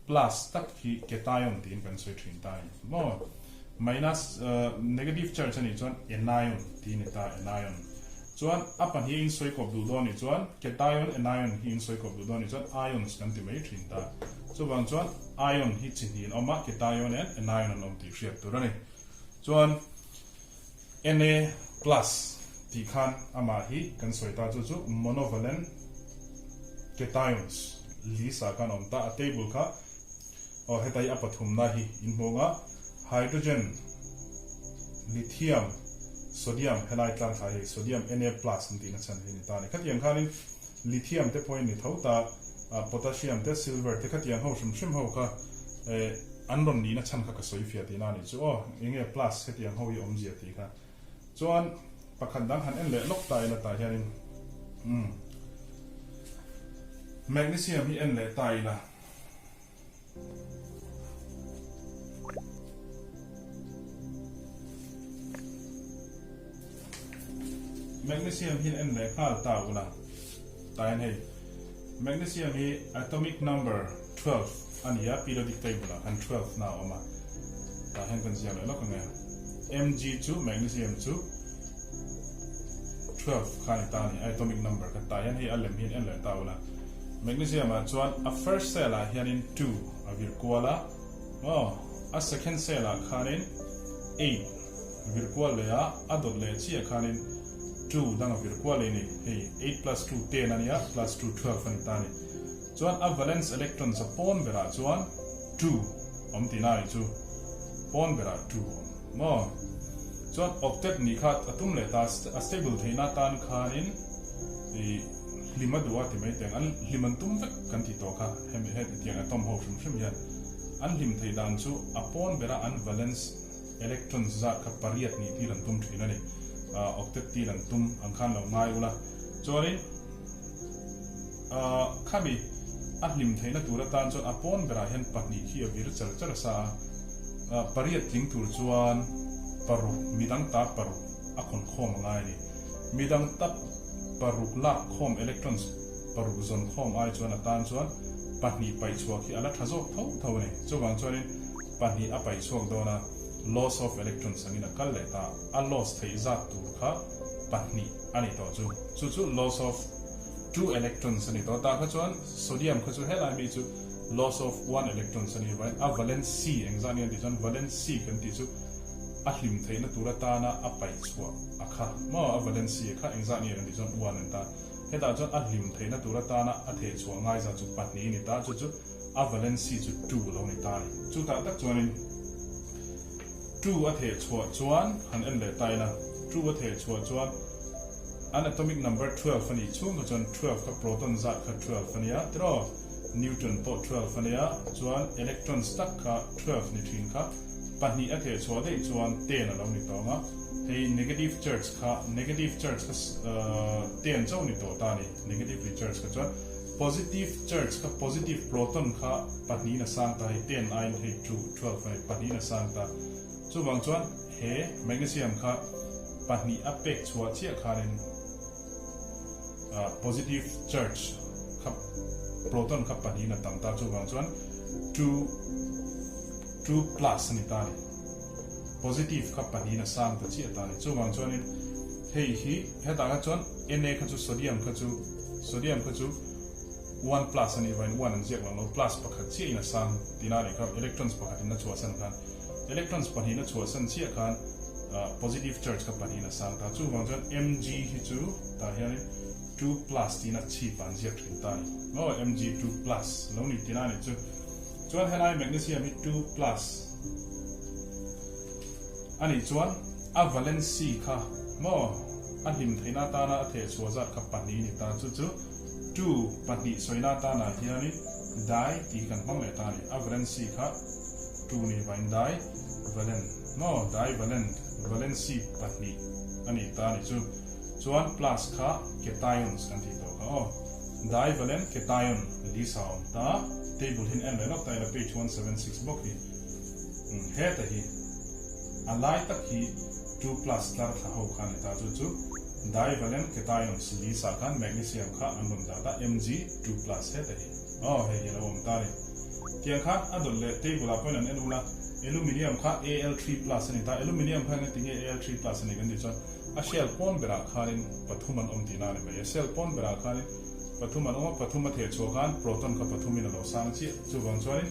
S1: plus tak hi cation tiin kan sawi thin ta a ni maw. Minus negative charge a nih chuan anion tih a ni ta, anion. Chuan a pahnih a insawi kawp duh dawn nih chuan cation anion hi insawi kawp duh dawn nih chuan ions kan ti mai thin ta. Chuvang chuan ion hi chi hnih an awm a, cation and anion an awm tih hriat tur a ni. Chuan Na plus. Ti khan amah hi kan sawi ta chu chu monovalent cations list ah khan a awm ta a table kha aw heta hi a pathumna hi in hmu ang a hydrogen lithium sodium helai tlar thla hi sodium Na plus an tihna chhan hi a ni ta a ni khatiang khanin lithium te pawhin ni tho ta potassium te silver te khatiang ho hrim hrim ho kha eh an rawn nihna chhan kha ka sawi fiah tihna a nih chu aw enge plus hetiang ho hi awmzia tih kha. Chuan pakhat dang han en leh lawk ta ila tah hianin umm magnesium hi en leh ta ila. Magnesium hi en leh nghal ta ula tah hian hei magnesium hi atomic number 12 a ni a periodic table ah khan 12 na a awm a tah hian kan ziak leh lawk ang e Mg chu magnesium chu 12 kha a ni ta a ni atomic number kha tah hian hei a lem hian en leh ta ula magnesium ah chuan a first cell ah hianin 2 a vir kual a aw a second cell ah khanin 8 vir kual leh a a dawt leh chiah khanin 2 dang a vir kual leh a ni hei 8 plus 2 10 a nia plus 2 12 a ni ta a ni. Chuan a valence electrons a pawn berah chuan 2 awm tihna a nih chu. Pawn berah 2 awm maw? Chuan octet nih kha a tum leh ta a stable theihna atan khanin ih hlim a duh a ti mai teng an hlim an tum vek kan tih tawh kha hemi hetiang atom ho hrim hrim hian an hlim theih dan chu a pawn bera an valence electrons zat kha pariat nih tir an tum thin a ni. Octet tir an tum ang khan lo ngai ula. Chuanin. Khami a hlim theihna tur atan chuan a pawn berah hian pahnih khi a vir char char sa a, pariat tling tur chuan paruk midang ta paruk a khawn khawm a ngai a ni. Midang ta paruk lak khawm electrons paruk zawn khawm ai chuan atan chuan pahnih paih chhuah khi a la tha zawk tho tho a ni. Chuvang chuanin pahnih a paih chhuak dawn a, loss of electrons angin a kal leh ta, a loss theih zat tur kha pahnih a ni tawh chu. Chu chu loss of two electrons a ni tawh. Tah kha chuan sodium kha chu helai mi chu loss of one electrons a ni vain a valency engzah ni an tih chuan valency kan tih chu a hlim theihna tur atana a paih chhuah a kha maw a valency a kha engzah ni an tih chuan one an ta. Hetah chuan a hlim theihna tur atana a theh chhuah ngaizah chu pahnih a ni ta. Chu chu a valency chu two lo ni ta a ni. Chutah tak chuanin two a theh chhuah chuan han en leh ta ila, two a theh chhuah chuan an atomic number 12 a nih chhung kha chuan 12 kha proton zat kha 12 a nia tiraw, neutron pawh 12 a nia, chuan electrons tak kha 12 ni thin kha pahnih a theh chhuah daih chuan ten a lo ni tawng a, hei negative charge kha negative charge kha ten chauh ni tawh ta a ni, negatively charge kha chuan. Positive charge kha positive proton kha pahnihin a sang ta hei ten aiin hei two 12 a ni pahnihin a sang ta chuvang chuan he magnesium kha pahnih a pek chhuah chiah khanin positive charge kha proton kha pahnihin a tam ta chuvang chuan two two plus a ni ta a ni positive kha pahnihin a sang ta chiah ta a ni chuvang chuanin hei hi hetah kha chuan Na kha chu sodium kha chu sodium kha chu one plus a nih vangin one an ziak lang lo plus pakhat chiah in a sang tihna a nih kha electrons pakhat in a chhuahsan khan electrons pahnih in a chhuahsan chiah khan positive charge kha pahnih in a sang ta chuvang chuan Mg hi chu tah hianin 2 plus tiin a chhip ah an ziak thin ta a ni maw Mg 2 plus lo ni tihna a nih chu chuan helai magnesium hi 2 plus a nih chuan a valency kha maw a hlim theihna atana a theh chhuah zat kha pahnih ni ta chu chu two pahnih sawina atanah hianin dai tih hi kan hmang leh ta a ni a valency kha two ni vain dai valent maw dai valent valency pahnih a ni ta a ni chu chuan plus kha cations kan tih tawh kha aw dai valent cation lisa a awm ta table hian en leh lawk ta ila page 176 bawk hi. Heta hi a lai tak hi 2 plus tlar thla ho kha a ni ta, chu chu divalent cations list ah khan magnesium kha an rawn dah ta, Mg 2 plus heta hi aw hei hi a lo awm ta a ni. Tiang khan a dawt leh table ah pawhin an en ula, aluminium kha Al3 plus a ni ta, aluminium kha engati nge Al3 plus a ni kan tih chuan a shell pawn berah khanin pathum an awm tihna a ni mai, a shell pawn berah khanin pathum an awm a, pathum a theh chhuah khan proton kha pathumin a lo sang chiah, chuvang chuanin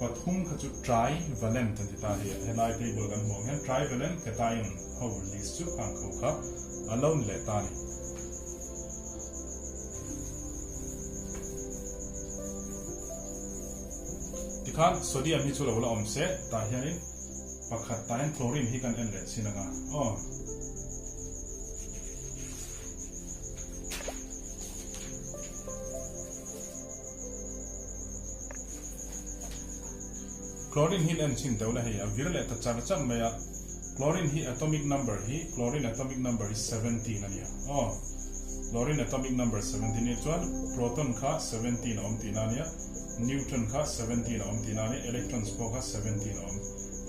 S1: Pathum kha chu trivalent an ti ta hei a, helai table kan hmuh ang hian trivalent cation ho list chu khang kho kha a lo ni leh ta a ni. Tikhan sodium hi chu lo la awm se, tah hianin pakhat tah hian chlorine hi kan en leh chin anga aw. Chlorine hi en chin deuh la hei a vir leh ta char char mai a, chlorine hi atomic number hi chlorine atomic number hi 17 a nia aw, chlorine atomic number 17 nia chuan proton kha 17 a awm tihna a nia, neutron kha 17 a awm tihna a nia, electrons pawh kha 17 a awm.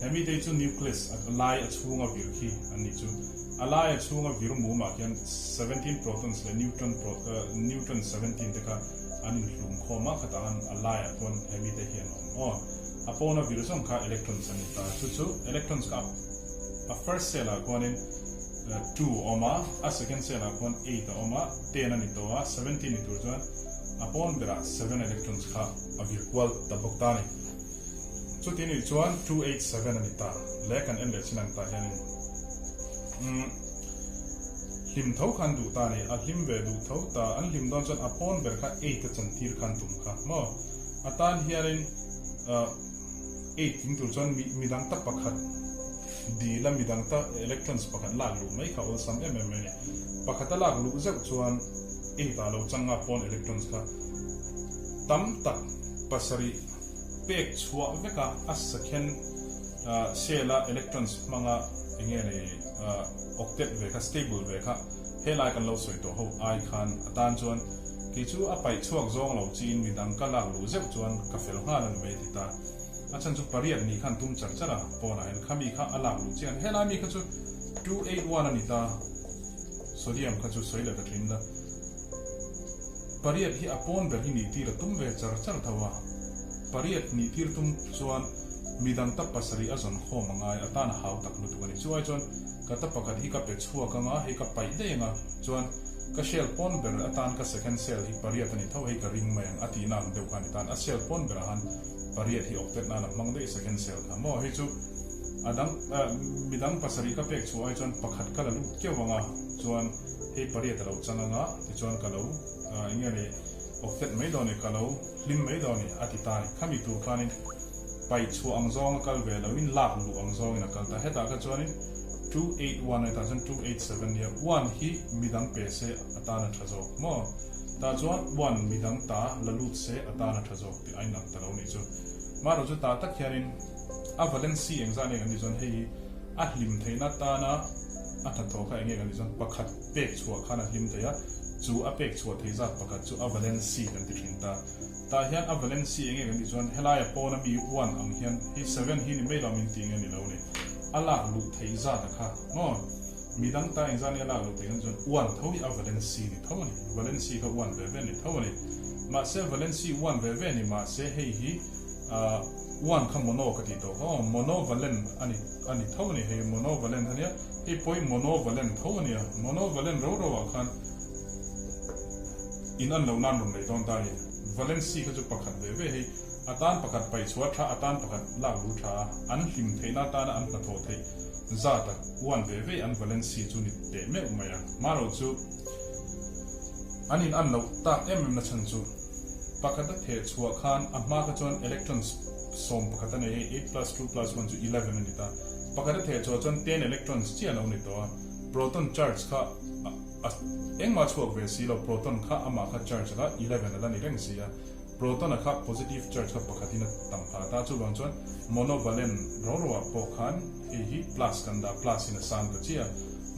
S1: Hemi te hi chu nucleus a lai a chhunga vir khi an nih chu. A lai a chhunga vir mumah khian 17 protons leh neutron neutron 17 te kha an inhlum khawm a, khatah khan a laiah chuan hemi te hi an awm aw. A pawna vir zawng kha electrons an ni ta. Chu chu electrons kha a first cell ah khuanin two a awm a, a second cell ah khuan eight a awm a, ten a ni tawh a, 17 ni tur chuan a pawn berah seven electrons kha a vir kual ta bawk ta a ni. Chuti nih chuan 287 a ni ta le kan en leh chin ang tah hianin umm hlim tho khan duh ta a ni, a hlim ve duh tho ta, an hlim dawn chuan a pawn ber kha eight a chantir khan tum kha maw a tan hianin ah eight tling tur chuan mi midang ta pakhat dil a midang ta electrons pakhat lak luh mai kha awlsam em em mai a ni, pakhat a lak luh zeuh chuan eight ah lo chang nga pawn electrons kha tam tak pasarih. Pek chhuah vek a, a second shell a electrons hmanga enge nei octet ve kha stable ve kha helai kan lo sawi tawh ho ai khan a tan chuan kei chu a paih chhuak zawng lo chiin midang ka lak luh zeuh chuan ka fel nghal a ni mai a ti ta. A chhan chu pariat ni khan tum char char a pawnah hian khami kha a lak luh chian helai mi kha chu 281 a ni ta sodium kha chu sawi leh ta thin la. Pariat hi a pawn ber hi nih tir a tum ve char char tho a, pariat nih tir tum chuan midang ta pasarih a zawn khawm a ngai, a tan a hau tak lutuk a ni. Chu ai chuan ka ta pakhat hi ka pe chhuak anga, hei ka paih daih anga, chuan ka shell pawn ber atan ka second cell hi pariat a ni tho, hei ka ring mai ang a tihna ang deuh kha a ni tan, a shell pawn berah han pariat hi awktet nan a hmang daih second cell kha maw, hei chu a dang midang pasarih ka pek chhuah ai chuan pakhat ka la lut keuh anga, chuan. Hei pariat a lo chang anga tichuan ka lo eng nge ni awktet mai dawn i ka lo hlim mai dawn i a ti ta a ni. Khami tur khanin paih chhuah ang zawnga kal ve loin lak luh ang zawngin a kal ta. Hetah kha chuanin 281 a ni tah chuan 287 nia one hi midang pe se a tan a tha zawk maw? Tah chuan one midang ta la lut se a tan a tha zawk tih a inang ta lo nih chu. Marawh chu tah tak hianin a valency engzah nge kan tih chuan hei hi a hlim theihna tana A hnathawh kha enge kan tih chuan pakhat pek chhuah khan a hlim thei a, chu a pek chhuah thei zat pakhat chu a valency kan ti thin ta. Tah hian a valency enge kan tih chuan helaia pawna mi one ang hian hei seven hi ni mai lo min ti nge ni lo ni. A lak luh theih zat a kha maw? Midang ta engzat nge a lak luh theih kan tih chuan one tho hi a valency ni tho a ni. Valency kha one ve ve ni tho a ni. Mahse valency one ve ve ni mahse hei hi ah one kha mono ka tih tawh kha aw, monovalent a ni. A ni tho a ni, hei monovalent a nia, hei pawh hi monovalent tho a nia, monovalent ro ro ah khan in an loh nan rawn nei dawn ta a ni. Valency kha chu pakhat ve ve hei a tan pakhat paih chhuah tha, a tan pakhat lak lu tha a, an hlim theihna atana an hnathawh theih zat a uan ve ve an valency chu ni teh meuh mai a. Marawh chu an in an loh tak em em na chhan chu pakhat a theh chhuah khan a hma kha chuan electrons 11 a nei hei, eight plus two plus one chu 11 a ni ta. Pakhat a theh chhuah chuan ten electrons chiah a lo ni tawh a, proton charge kha a engmah a chhuak ve si lo, proton kha amah kha charge kha 11 a la ni reng si a, proton a kha positive charge kha pakhatin a tam phah ta, chuvang chuan monovalent ro ro ah pawh khan hei hi plus kan dah, plus in a sang ta chiah a,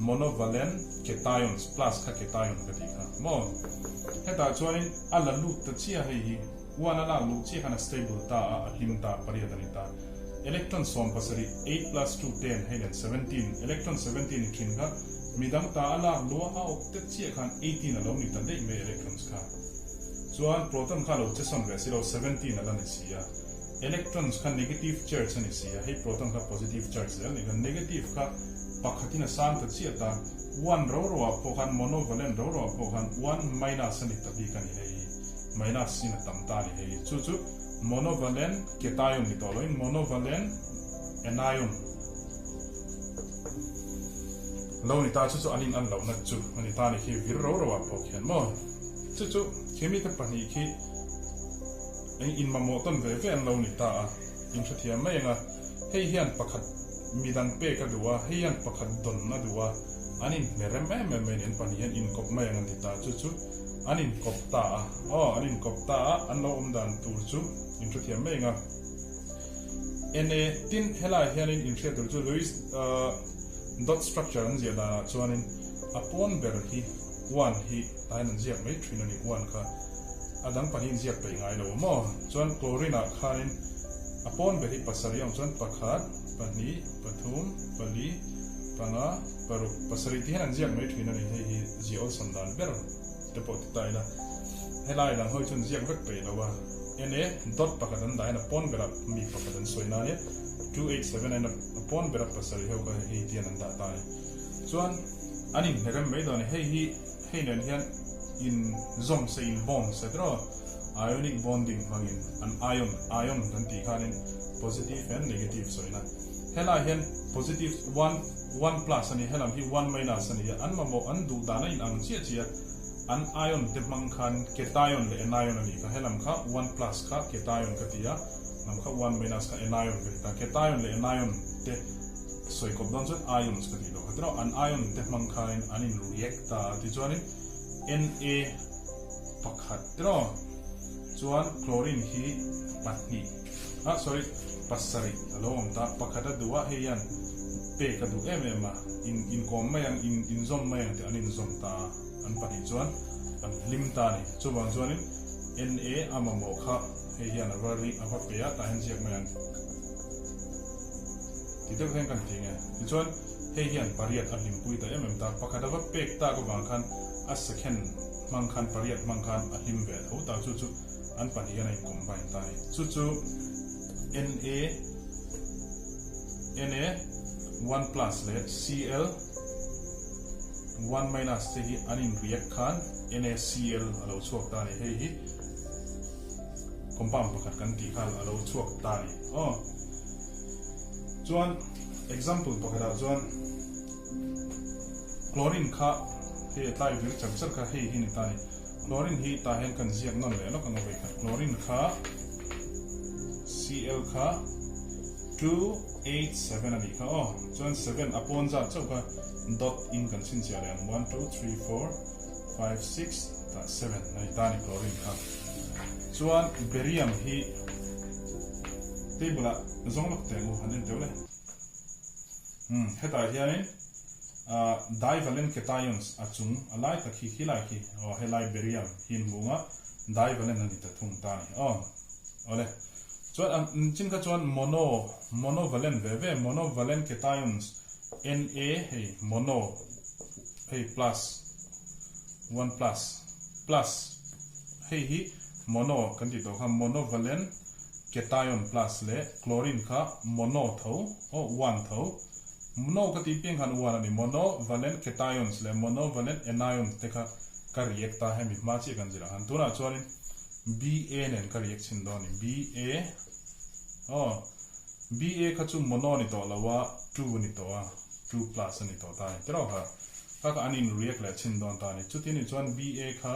S1: monovalent cations, plus kha cation ka tih kha maw? Hetah chuanin a la lut ta chiah hei hi. One a lak luh chiah khan a stable ta a, a hlim ta, pariat a ni ta. Electron 17, eight plus two, ten, hei nen 17, electron 17 i thin kha midang ta a lak luh a, a awk tet chiah khan 18 a lo ni ta daih mai electrons kha. Chuan proton kha a lo che sawn ve si lo, 17 a la ni si a. Electrons kha negative charge a ni si a, hei proton kha positive charge zel a ni kha. Negative kha pakhatin a sang ta chiah ta, one ro ro ah pawh khan monovalent ro ro ah pawh khan one minus a ni ta bik a ni hei. Minus in a tam ta a ni hei. Chu chu monovalent cation ni tawh loin monovalent anion. Lo ni ta, chu chu an in an lohna chu a ni ta ni khi vir ro ro ah pawh khian maw? Chu chu khi mite pahnih khi eng in mamawh tawn ve ve an lo ni ta a, in hrethiam mai ang a, hei hian pakhat midang pek a duh a, hei hian pakhat dawn a duh a, an in hne rem em em mai ni, an pahnih hian inkawp mai ang an ti ta, chu chu an inkawp ta a, aw an inkawp ta a, an lo awm dan tur chu in hrethiam mai ang a. Na, tin helaiah hianin in hriat tur chu Louis dot structure an ziah danah chuanin a pawn ber hi one hi tahin an ziak mai thin a ni, one kha a dang pahnih in ziak peih ngai lo maw? Chuan chlorine ah khanin a pawn ber hi pasarih a awm chuan pakhat, pahnih, pathum, pali, panga, paruk, pasarih tih hian an ziak mai thin a ni, hei hi ziah awlsam dan ber te pawh ti ta ila helai dang ho hi chuan ziak vek peih lo a, Na dot pakhat an dah hian a pawn berah mi pakhat an sawi na ania. 287 a pawn ber a pasarih ho kha hei tian an dah ta a ni. Chuan an inhne rem mai dawn a ni. Hei hi hei nen hian in zawm se in bond se tiraw ionic bonding hmangin an ion ion kan tih khanin positive and negative sawina. Helaiah hian positive one one plus a ni helam hi one minus a ni a an mamawh an duh dan a in ang chiah chiah a an ion te hmang khan cation leh anion a nih kha helam kha one plus kha cation ka ti a. Lam kha one minus kha anion ka ti ta. Cation leh anion te sawi kawp dawn chuan ions ka tih loh kha tiraw. An ion te hmang khanin an in react ta a tichuanin Na pakhat tiraw chuan chlorine hi pahnih ah sorry pasarih a lo awm ta. Pakhat a duh a hei hian pek a duh em em a in inkawm mai ang in inzawm mai ang tih an inzawm ta a an pahnih chuan an hlim ta a ni. Chuvang chuanin Na a mamawh kha. Hei hian a va ri a va pe a, tah hian ziak mai ang ti deuh hian kan ti nge. Tichuan hei hian pariat a hlimpui ta em em ta, pakhat a va pek tak avang khan a second hmang khan pariat hmang khan a hlim ve tho ta, chu chu an pahnih hian a in combine ta a ni. Chu chu Na Na one plus leh Cl one minus te hi an in react khan NaCl a lo chhuak ta a ni. Hei hi. Compound pakhat kan tih khan a lo chhuak ta a ni aw. Chuan example pakhatah chuan chlorine kha hei a tlai vir char char kha hei hi ni ta a ni. Chlorine hi tah hian kan ziak nawn leh lawk ang a vawikhat. Chlorine kha Cl kha 287 a nih kha aw. Chuan 7 a pawn zat chauh kha dot in kan chhinchhiah leh ang 1 2 3 4. 5 6 tah 7 a ni ta a ni chlorine kha. Chuan barium hi table ah zawng lawk teh ang u han en teuh le. Umm hetah hianin ah divalent cations a chung a lai tak hi khilai khi aw helai barium hi an hmu ang a divalent a ni ta thung ta a ni aw. Awle chuan an chin kha chuan mono monovalent ve ve monovalent cations Na hei mono hei plus one plus plus hei hi mono kan tih tawh kha monovalent cation plus leh chlorine kha mono tho aw one tho mono ka tih piang khan one a ni monovalent cations leh monovalent anions te kha ka react a hemi hma chiah kan zirah khan tunah chuanin Ba nen ka react chhin dawn a ni Ba aw Ba kha chu mono a ni tawh lo a two a ni tawh a two plus a ni tawh ta a ni tiraw kha. Kha kha an in react leh chhin dawn ta a ni. Chuti nih chuan BA kha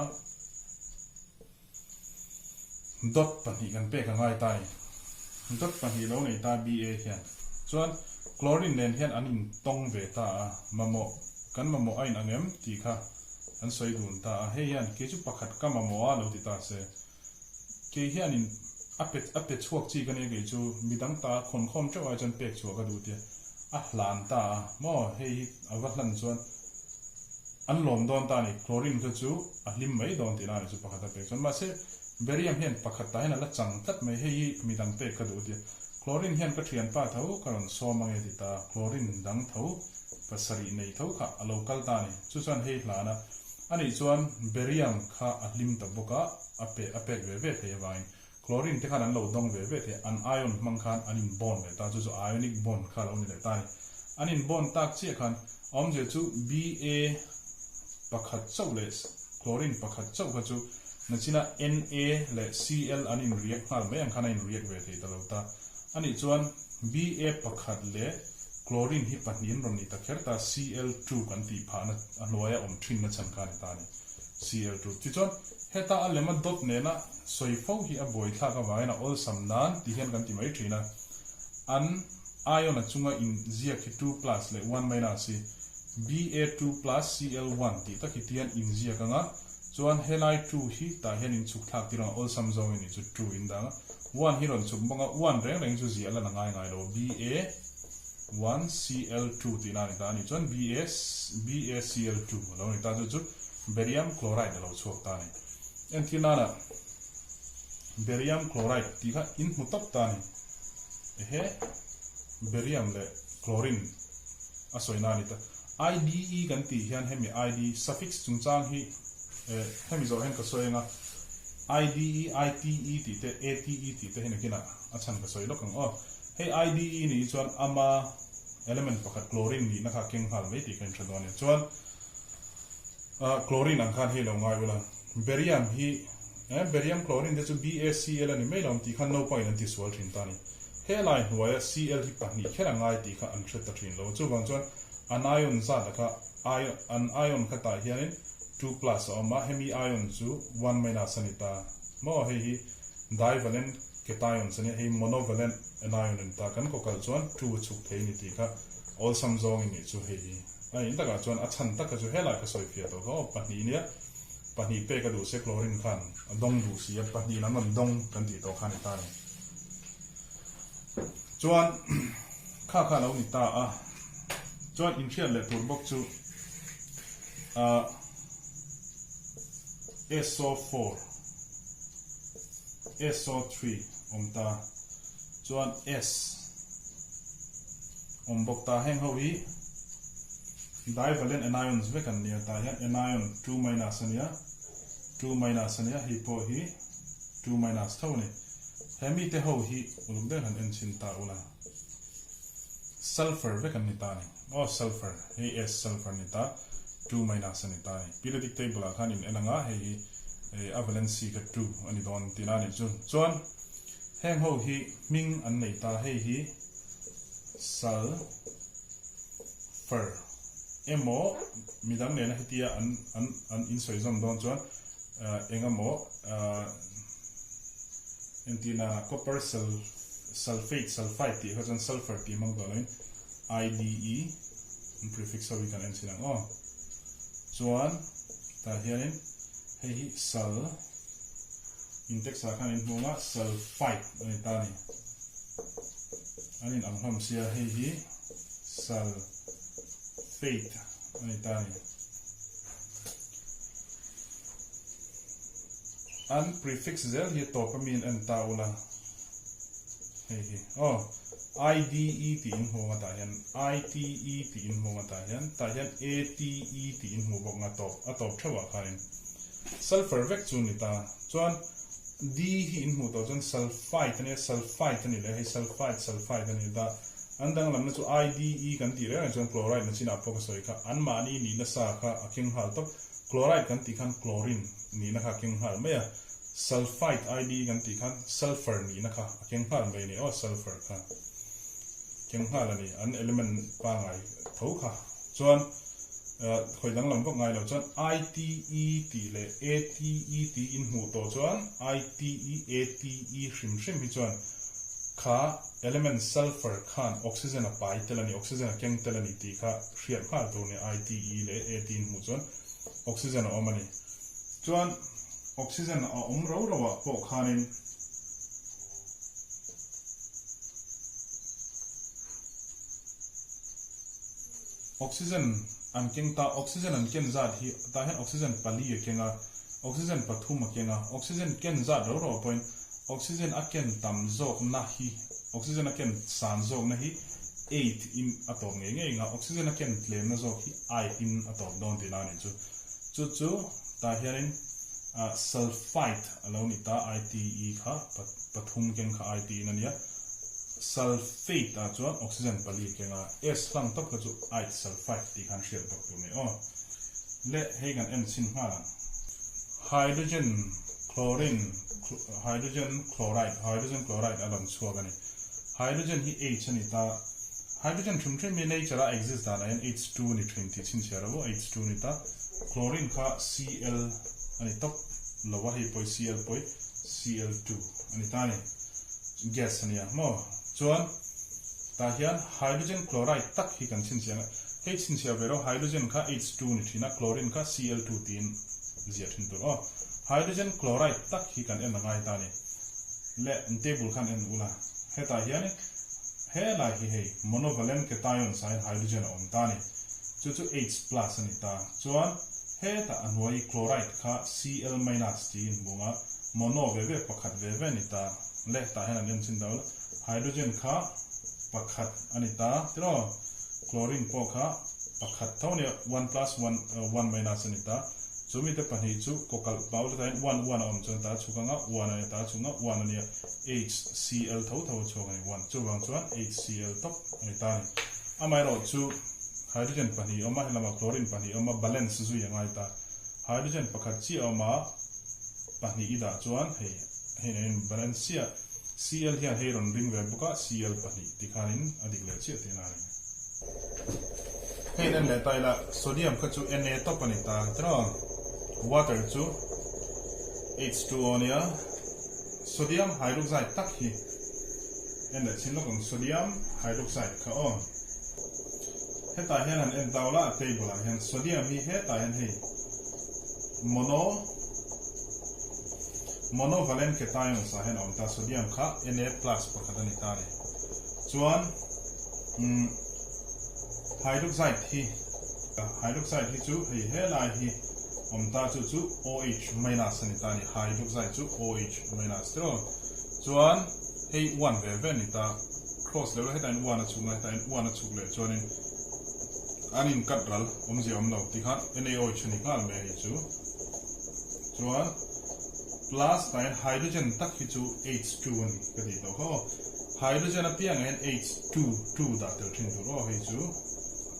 S1: dot pahnih kan pek a ngai ta a ni. Dot pahnih lo nei ta BA hian. Chuan chlorine nen hian an in tawng ve ta a, mamawh kan mamawh a in ang em tih kha an sawi dun ta a. Hei hian kei chu pakhat ka mamawh a lo ti ta se. Kei hianin a pe a pe chhuak chi ka nia kei chu midang ta khawn khawm teuh ai chuan pek chhuah ka duh tia a hlan ta a maw hei hi a va hlan chuan an lawm dawn ta a ni chlorine kha chu a hlim mai dawn tihna a ni chu pakhat a pek chuan mahse barium hian pakhat tah hian a la chang tlat mai hei hi midang pek ka duh tia chlorine hian ka thianpa tho ka rawn sawm ange ti ta chlorine dang tho pasarih nei tho kha a lo kal ta a ni chu chuan hei hlan a Anih chuan barium kha a hlim ta bawk a, a pe a pek ve ve thei avangin chlorine te khan an lo dawng ve ve thei a, an ion hmang khan an in bond leh ta, chu chu ionic bond kha lo ni leh ta a ni. An in bond tak chiah khan a awmzia chu Ba pakhat chauh leh chlorine pakhat chauh kha chu nachina Na leh Cl an in react nghal mai ang khan a in react ve thei ta lo ta. Anih chuan Ba pakhat leh. Chlorine hi pahnihin rawn ni ta kher ta, Cl2 kan tih phahna a hnuaia awm thinna chhan kha a ni ta a ni. Cl2. Tichuan, heta a lema dot nena sawi fo hi a buaithlak avangin a awlsam nan ti hian kan ti mai thin a. An ion a chunga inziak hi 2 plus leh 1 minus hi Ba2 plus Cl1 tih tak hi tihian inziak anga chuan helai 2 hi tah hian inchhuk thlak tir anga awlsam zawngin nih chu 2 in dang a. 1 hi rawn chhuk bawk a, 1 reng reng chu ziah lan a ngai ngai lo. Ba 1 Cl2 tihna a ni ta a nih chuan Ba BaCl2 a lo ni ta chu chu barium chloride a lo chhuak ta a ni. Entir nana barium chloride tih kha in hmu tawp ta a ni. Ehe barium leh chlorine a sawina a ni ta. IDE kan tih hian hemi ID suffix chungchang hi hemi zawh hian ka sawi anga IDE, ITE tih te ATE tih te hi nakinah a chhan ka sawi lawk ang aw. Hei IDE nih hi chuan ama element pakhat chlorine nihna kha a keng nghal mai tih ka inhre dawn a ni. Chuan chlorine ang khan hei lo ngai ula, barium hi eh barium chlorine te chu BaCl a ni mai lo ang tih khan naupangin an tisual thin ta a ni. He lai hnuaia Cl hi pahnih kher a ngai tih kha an hre ta thin lo. Chuvang chuan anion zat a kha an ion kha tah hianin 2 plus a awm a, hemi ion chu 1 minus a ni ta maw? Hei hi divalent cations a nia, hei monovalent anion a ni ta. Kan kawkalh chuan 2 a chhuk thei a ni tih kha awlsam zawngin nih chu hei hi. A in takah chuan a chhan taka chu helai ka sawi fiah tawh kha aw, pahnih nia, pahnih pek a duh se chlorine khan a dawng duh si a, pahnih lam rawn dawng kan tih tawh kha a ni ta a ni. Chuan kha kha a lo ni ta a, chuan inhriat leh tur bawk chu ah SO4 SO3 awm ta chuan S awm bawk ta heng ho hi divalent anions vek an nia tah hian anion 2 minus a nia 2 minus a nia hei pawh hi 2 minus tho a ni he mite ho hi uluk deuh han en chhin ta ula sulfur vek an ni ta a ni aw sulfur hei S sulfur ni ta 2 minus a ni ta a ni periodic table ah khan in en anga hei hi a valency kha 2 a ni dawn tihna a nih chu chuan heng ho hi hming an nei ta hei hi sulfur emaw midang nena hetia an an an insawi zawm dawn chuan engemaw entir nana copper sulfate sulfide tih kha chuan sulfur tih hmang tawh loin IDE an prefix ho hi kan en chhin ang aw chuan tah hianin hei hi sul index ah khan in hmu anga sulfide a ni ta a ni an in ang hlawm sia hei hi sulfate a ni ta a ni. An prefix zel hi a tawp a mi in en ta ula hei hi aw IDE tih in hmu anga tah hian ITE tih in hmu anga tah hian tah hian ATE tih in hmu bawk anga tawp a tawp theuh ah khanin sulfur vek chu ni ta chuan D hi in hmuh tawh chuan sulfite a nia sulfite a ni leh hei sulfite sulfite a ni ta an danglamna chu IDE kan tih reng reng chuan chloride na chinah pawh ka sawi kha anmahni nihna sa kha a keng nghal tawp Chloride kan tih khan chlorine nihna kha a keng nghal mai a, sulfide ID kan tih khan sulfur nihna kha a keng nghal mai a ni aw, sulfur kha keng nghal a ni, an element pangngai tho kha. Chuan khawi danglam vak ngai lo chuan ITE tih leh ATE tih in hmuh tawh chuan ITE ATE hrim hrim hi chuan kha element sulfur khan oxygen a pai tel a ni, oxygen a keng tel a ni tih kha hriat nghal tur a ni, ITE leh AT in hmuh chuan oxygen a awm a ni. Chuan oxygen a awm ro ro ah pawh khanin oxygen an keng ta, oxygen an ken zat hi tah hian oxygen pali a keng a, oxygen pathum a keng a, oxygen ken zat ro ro ah pawhin Oxygen a ken tam zawkna hi Oxygen a ken san zawkna hi ate in a tawp ngei ngei nga, oxygen a ken tlemna zawk hi ite in a tawp dawn tihna a nih chu. Chu chu tah hianin sulfite a lo ni ta, ite kha pathum keng kha ite in a nia. Sulfate ah chuan oxygen pali keng a, S hlang tawp kha chu ite sulfite tih khan hriat bawk tur a ni aw. Le hei kan en chhin nghal ang. Hydrogen chlorine hydrogen chloride hydrogen chloride a rawn chhuak a ni. Hydrogen hi H a ni ta. Hydrogen hrim hrim hi nature a exist danah hian H2 ni thin tih chhinchhiah lo H2 ni ta. Chlorine kha Cl a ni tawp lo a, hei pawh hi Cl pawh hi Cl2 a ni ta a ni. Gas a nia maw? Chuan tah hian hydrogen chloride tak hi kan chhinchhiah ang a, hei chhinchhiah ve lo hydrogen kha H2 ni thin a, chlorine kha Cl2 tiin ziah thin tur aw. Hydrogen chloride tak hi kan en a ngai ta a ni. Le table khan en ula, hetah hian he lai hi hei monovalent cation ah hian hydrogen a awm ta a ni. Chu chu H plus a ni ta. Chuan hetah a hnuai chloride kha Cl minus tiin hmu ang a, mono ve ve pakhat ve ve a ni ta. Le tah hian an en chin deuh la, hydrogen kha pakhat a ni ta tiraw? Chlorine pawh kha pakhat tho a nia, one plus one, one minus a ni ta. Chu mite pahnih chu kawkalh pau la tain one one a awm chuan ta chhuk anga one a nia ta chhunga one a nia HCl tho tho a chhuak a ni one chuvang chuan HCl tawp a ni ta a ni. Amaherawh chu hydrogen pahnih a awm a helamah chlorine pahnih a awm a balance zui a ngai ta. Hydrogen pakhat chiah a awm a pahnih i dah chuan hei hei nen in balance chiah Cl hian hei rawn ring ve bawk a Cl pahnih tikhanin a dik leh chiah tihna a ni. Hei nen leh ta ila sodium kha chu Na tawp a ni ta tiraw water chu H2O nia sodium hydroxide tak hi en leh chhin lawk ang sodium hydroxide kha aw hetah hian han en tau la a table ah hian sodium hi hetah hian hei mono monovalent cations ah hian a awm ta sodium kha Na plus pakhat a ni ta a ni chuan umm Hydroxide hi Hydroxide hi chu hei helai hi awm ta chu chu OH minus a ni ta a ni Hydroxide chu OH minus tiraw chuan hei one ve ve a ni ta cross leh hetah hian one a chhuk a hetah hian one a chhuk leh chuanin an in cut ral awmzia awm lo tikhan NaOH a ni nghal mai hei chu chuan plus tah hian hydrogen tak hi chu H2 a ni ka tih tawh kha aw. Hydrogen apiangah hian H two two dah tel thin tur aw hei chu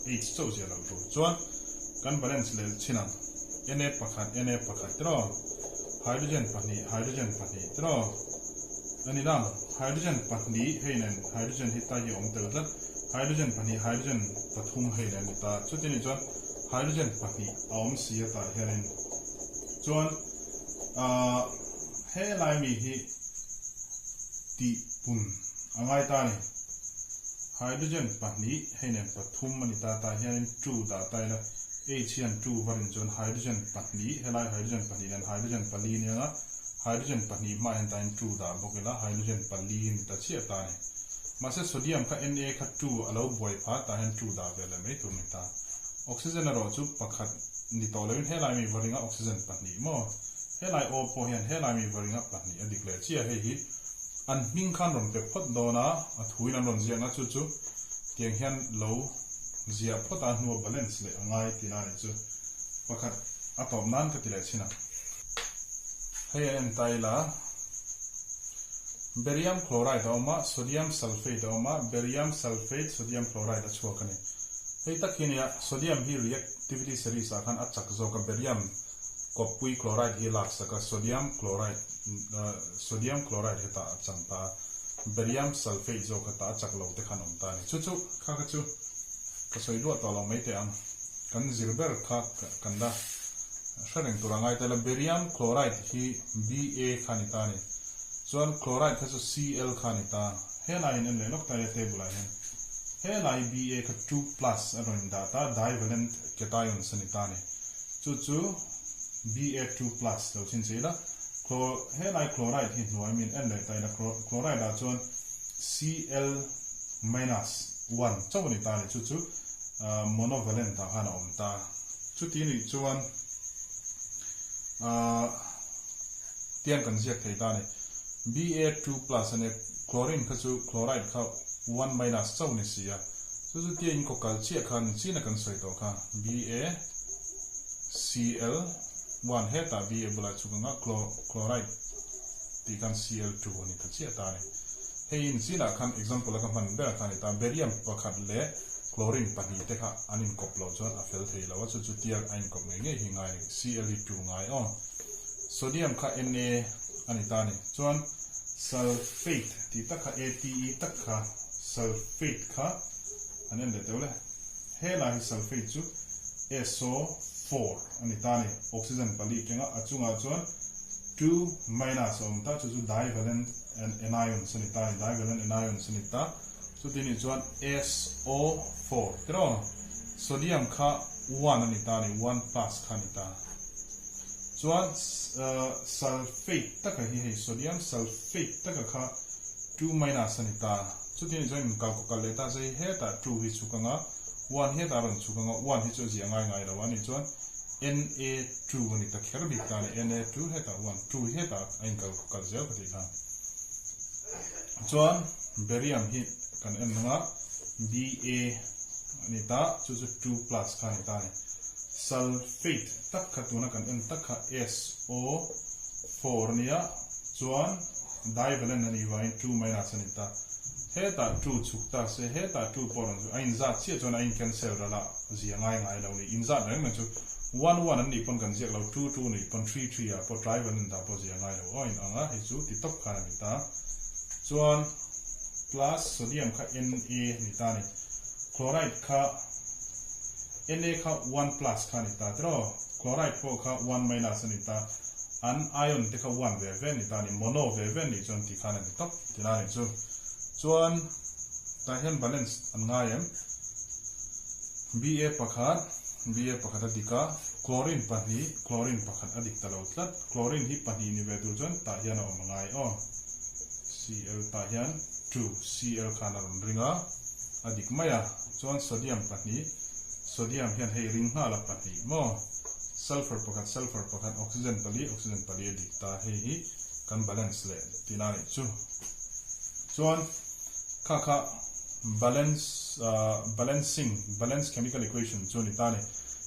S1: H chauh zia lo tur chuan kan balance leh chhin ang Na pakhat Na pakhat tiraw hydrogen pahnih hydrogen pahnih tiraw a ni dang hydrogen pahnih hei nen hydrogen hi ta hi a awm tel tlat hydrogen pahnih hydrogen pathum hei nen ni ta chuti nih chuan hydrogen pahnih a awm si a tah hianin chuan ahh helai mi hi tih pun a ngai ta a ni. Hydrogen pahnih hei nen pathum a ni ta, tah hianin two dah ta ila, H hian two var in chuan hydrogen pahnih, helai hydrogen pahnih nen hydrogen pali a ni ang a, hydrogen pahnih hmaah hian tahin two dah bawk ila, hydrogen pali a ni ta chiah ta a ni. Mahse sodium kha Na kha two a lo buai pha, tah hian two dah ve leh mai tur a ni ta. Oxygen erawh chu pakhat ni tawh loin helai mi varinga oxygen pahnih maw? Helai aw pawh hian helai mi varinga pahnih a dik leh chiah hei hi an hming khan rawn pe phawt dawn a, a thuin an rawn ziak ang a chu chu tiang hian lo ziah phawt a hnua balance leh a ngai tihna a nih chu pakhat a tawp nan ka ti leh chin ang. Hei an en ta ila barium chloride a awm a, sodium sulphate a awm a, barium sulphate sodium chloride a chhuak a ni. Hei tak hi nia sodium hi react Activity series ah khan a chak zawk a barium kawppui chloride hi lak sak a sodium chloride sodium chloride hetah a chang ta a barium sulphate zawk hetah a chak lo te khan awm ta a ni chu chu kha kha chu ka sawi duah tawh lo mai teh ang kan zir ber kha kan la hre reng tur a ngai ta ila barium chloride hi Ba kha ni ta a ni chuan chloride kha chu Cl kha ni ta helai in en leh lawk ta ila table ah hian. Helai Ba kha 2 plus a rawn indah ta, divalent cations a ni ta a ni. Chu chu Ba 2 plus lo chhin che ila, helai chloride hi hnuai min en leh ta ila, chloride ah chuan Cl minus one chauh a ni ta a ni, chu chu monovalent ah khan a awm ta. Chuti nih chuan tiang kan ziak thei ta a ni. Ba 2 plus a nia, chlorine kha chu chloride kha one minus chauh ni si a, chu chu tia in kaw kal chiah khan chin a kan sawi tawh kha, Ba Cl one hetah Ba bulah chhuk anga chloride tih khan Cl 2 a ni ta chiah ta a ni. Hei in chinah khan example a ka hman ber kha a ni ta, barium pakhat leh chlorine pahnih te kha an inkawp loh chuan a fel thei lo a, chu chu tia a inkawp ngei ngei hi ngai a ni, Cl hi 2 ngai aw. Sodium kha Na a ni ta a ni. Chuan sulfate tih tak kha ATE tak kha sulfate kha Han en leh teuh le. Helai hi sulfate chu SO4 a ni ta a ni. Oxygen pali kenga a chungah chuan 2 minus a awm ta, chu chu divalent anions a ni ta a ni, divalent anions a ni ta. Chuti nih chuan SO4 tiraw sodium kha one a ni ta a ni, one plus kha a ni ta. Chuan sulfate taka hi hei sodium sulfate taka kha 2 minus a ni ta. Chuti nih chuan inkal kal leh ta se hei hetah 2 hi chhuk anga one hetah a rawn chhuk anga one hi chu a zia ngai ngai lo a nih chuan Na2 a ni ta kher bik ta a ni, Na2 hetah one, 2 hi hetah a inkal kal zel ka tih khan. Chuan barium hi kan en anga Ba a ni ta, chu chu 2 plus kha a ni ta a ni. Sulfate tak kha tuna kan en tak kha SO4 a nia, chuan divalent a nih vangin 2 minus a ni ta. Hetah 2 chhuk ta se, hetah 2 pawh rawn chhuk, a inzat chiah chuan a in cancel ral a, zia ngai ngai lo a ni. Inzat reng reng chu one one an nih pawn kan ziak lo, two two nih pawn three three ah pawh trivalent ah pawh zia ngai lo aw in ang a, hei chu ti tawp khan a ni ta. Chuan plus sodium kha Na a ni ta a ni. Chloride kha Na kha one plus kha a ni ta tiraw? Chloride pawh kha one minus a ni ta. An ion te kha one ve ve a ni ta a ni. Mono ve ve a nih chuan ti khan a ni tawp tina a nih chu. Chuan tah hian balance an ngai em? Ba pakhat, Ba pakhat a dik a, chlorine pahnih, chlorine pakhat a dik ta lo tlat. Chlorine hi pahnih ni ve tur chuan tah hian a awm a ngai aw. Cl tah hian 2 Cl khan a rawn ring a, a dik mai a. Chuan sodium pahnih, sodium hian hei ring nghal a pahnih maw? Sulphur pakhat, sulphur pakhat, oxygen pali, oxygen pali a dik ta. Hei hi kan balance leh tihna a nih chu. Chuan kha kha balance balancing, balance chemical equation chu a ni ta a ni.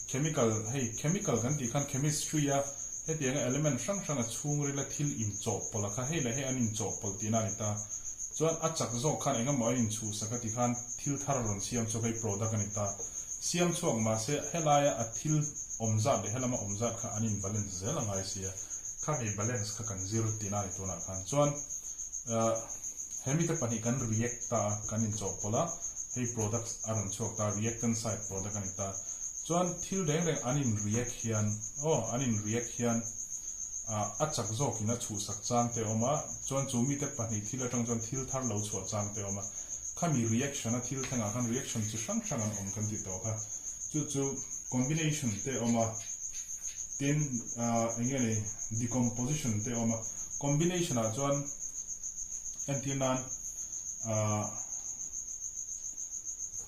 S1: Chemical, hei chemical kan tih khan chemistry a hetianga element hrang hrang a chhungrila thil inchawhpawlh a kha hei leh hei an inchawhpawlh tihna a ni ta. Chuan a chak zawk khan engemaw a inchhuhsak a ti khan thil thar a rawn siam chhuak hei product a ni ta. Siam chhuak mahse helaia a thil awm zat leh helama awm zat kha an in balance zel a ngai sia. Kha hei balance kha kan zir tihna a ni tunah khan. Chuan he mite pahnih kan react ta a, kan inchawhpawlh a, hei products a rawn chhuak ta, reactant side product a ni ta. Chuan thil reng reng an in react hian, aw, an in react hian a chak zawkin a chhuhsak chang te a awm a, chuan chu mite pahnih thil atang chuan thil thar lo chhuah chang te a awm a. Khami reaction a thil thlengah khan reaction chi hrang hrang an awm kan tih tawh kha. Chu chu combination te a awm a, tin eng nge ni decomposition te a awm a. Combination ah chuan entir nan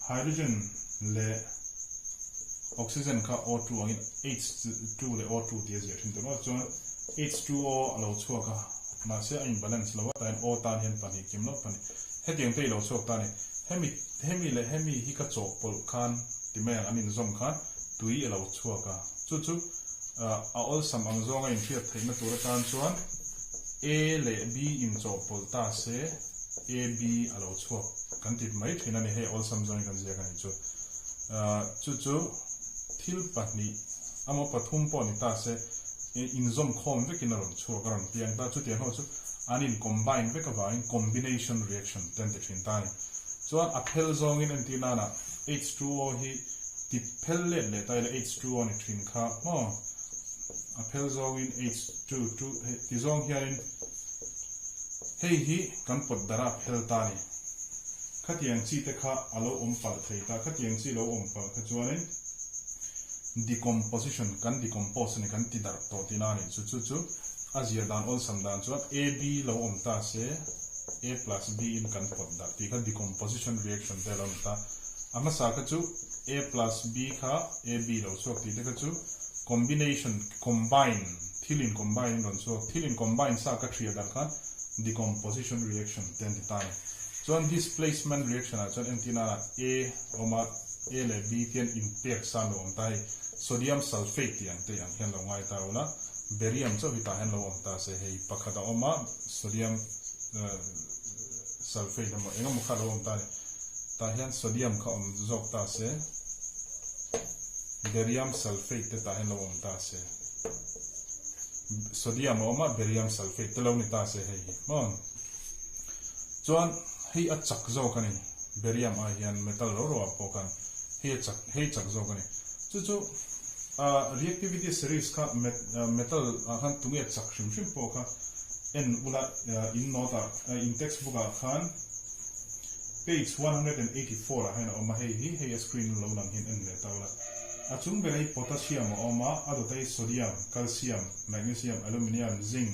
S1: hydrogen leh oxygen kha O2 angin H2 leh O2 tih a ziah thin tur ngawt chuan H2O a lo chhuak a, mahse a in balance lo a, tah hian O tan hian pahnih kim loh pahnih hetiang te i lo chhuak ta a ni. Hemi hemi leh hemi hi ka chawhpawlh khan ti mai ang an inzawm khan tui a lo chhuak a, chu chu a awlsam ang zawnga inhriat theihna tur atan chuan A leh B inchawhpawlh ta se AB a lo chhuak kan ti mai thin a ni, hei awlsam zawngin kan ziak a nih chu. Chu chu thil pahnih amaw pathum pawh ni ta se inzawm khawm vekin a rawn chhuak a rawn piang ta, chutiang ho chu an in combine vek avangin combination reaction te an ti thin ta a ni. Chuan a phel zawngin entir nana H2O hi ti phel let leh ta ila H2O ni thin kha maw a phel zawngin H2 two ti zawng hianin hei hi kan pawt darh a phel ta a ni. Khatiang chi te kha a lo awm palh thei ta, khatiang chi lo awm palh kha chuanin decomposition kan decompose a ni kan ti darh tawh tihna a nih chu. Chu chu a zia dan awlsam dan chuan AB lo awm ta se A plus B in kan pawt darh tih kha decomposition reaction te a lo ni ta. A hmasa kha chu A plus B kha AB lo chhuak tih te kha chu combination combine thil in combine in rawn chhuak thil in combine sa ka thria darh khan decomposition reaction te an ti ta a ni. Chuan displacement reaction ah chuan entirna ah A awm a, A leh B te hian inpek san lo awm ta hei sodium sulphate tih ang te ang hian lo ngai ta ula, barium chauh hi tah hian lo awm ta se hei pakhat a awm a sodium sulphate emaw eng emaw kha lo awm ta a ni. Tah hian sodium kha awm zawk ta se barium sulphate te tah hian lo awm ta se sodium a awm a barium sulphate te lo ni ta se hei hi maw. Chuan hei a chak zawk a ni. Barium ai hian metal ro ro ah pawh khan hei a chak hei chak zawk a ni. Chu chu reactivity series kha metal ah khan tunge chak hrim hrim pawh kha en ula in note ah in textbook ah khan page 184 ah hian a awm a hei hi hei a screen lo lang hian en leh ta ula. A chung ber hi potassium a awm a, a dawt hi sodium, calcium, magnesium, aluminium, zinc,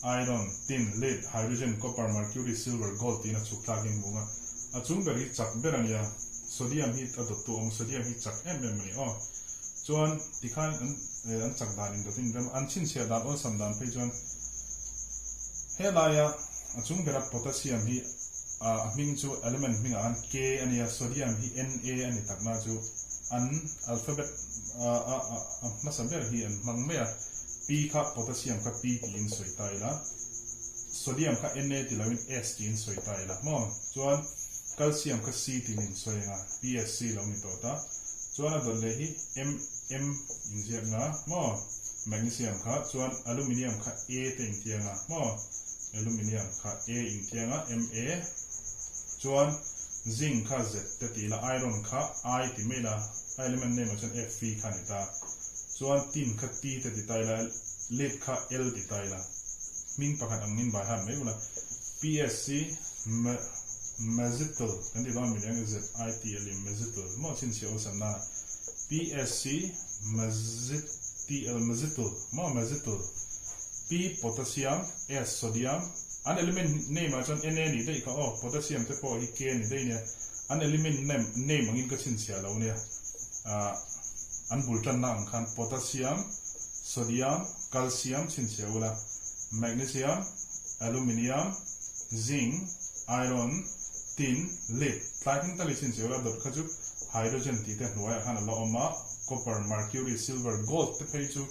S1: iron, tin, lead, hydrogen, copper, mercury, silver, gold tiin a chhuk thlak in hmung a. A chung ber hi chak ber a nia, sodium hi a dawttu a awm, sodium hi chak em em a ni aw. Chuan tikhan an an chak dan in dawt in rem a, an chhinchhiah dan awlsam dan phei chuan helaia a chung bera potassium hi a hming chu element hmingah khan K a nia, sodium hi Na a ni takna chu an alphabet a a hmasa ber hi an hmang mai a, P kha potassium kha P tiin sawi ta ila, sodium kha Na ti loin S tiin sawi ta ila maw? Chuan calcium kha C tiin in sawi anga PSC lo ni tawh ta, chuan a dawt leh hi M M inziak nga maw? Magnesium kha, chuan aluminium kha A te intiang a maw? Aluminium kha A intiang a, Ma, chuan Zinc kha Z te ti ila, iron kha I ti mai ila, a element name ah chuan Fe kha a ni ta. Chuan tin kha T te ti ta ila, lead kha L ti ta ila, hming pakhat ang in bai han mai ula. PSC Mazitle kan ti dawn mi leng Z I T L E Mazitle maw chhinchhiah awlsam nana PSC Mazit T L Mazitle maw Mazitle P Potassium S Sodium An element name ah chuan Na nih daih kha aw, potassium te pawh hi K ni daih nia, an element name name angin ka chhinchhiah lo nia, ah an bul tanna ang khan potassium, sodium, calcium chhinchhiah ula, magnesium, aluminium, zinc, iron, tin, lead tlai thleng tal i chhinchhiah ula dawt kha chu hydrogen tih te hnuaiah khan a la awm a, copper, mercury, silver, gold te phei chu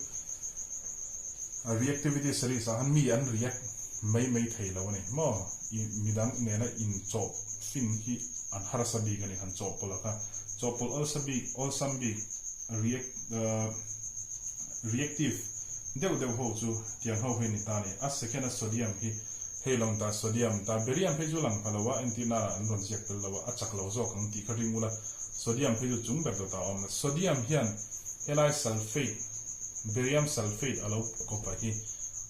S1: Reactivity series ah khan mi an react mai mai thei lo a ni maw? I midang nena inchawh fin hi an harsa bik a ni han chawhpawlh a kha. Chawhpawlh awlsa bik, awlsam bik react reactive deuh deuh ho chu tiang ho hi a ni ta a ni. A second a sodium hi hei lo ta sodium ta barium phei chu lang pha lo a entirna ah an rawn ziak tel lo a, a chak lo zawk ang tih kha ring ula sodium phei chu chung ber dawt ah a awm. Sodium hian helai sulphate Barium sulphate a lo kawp a hi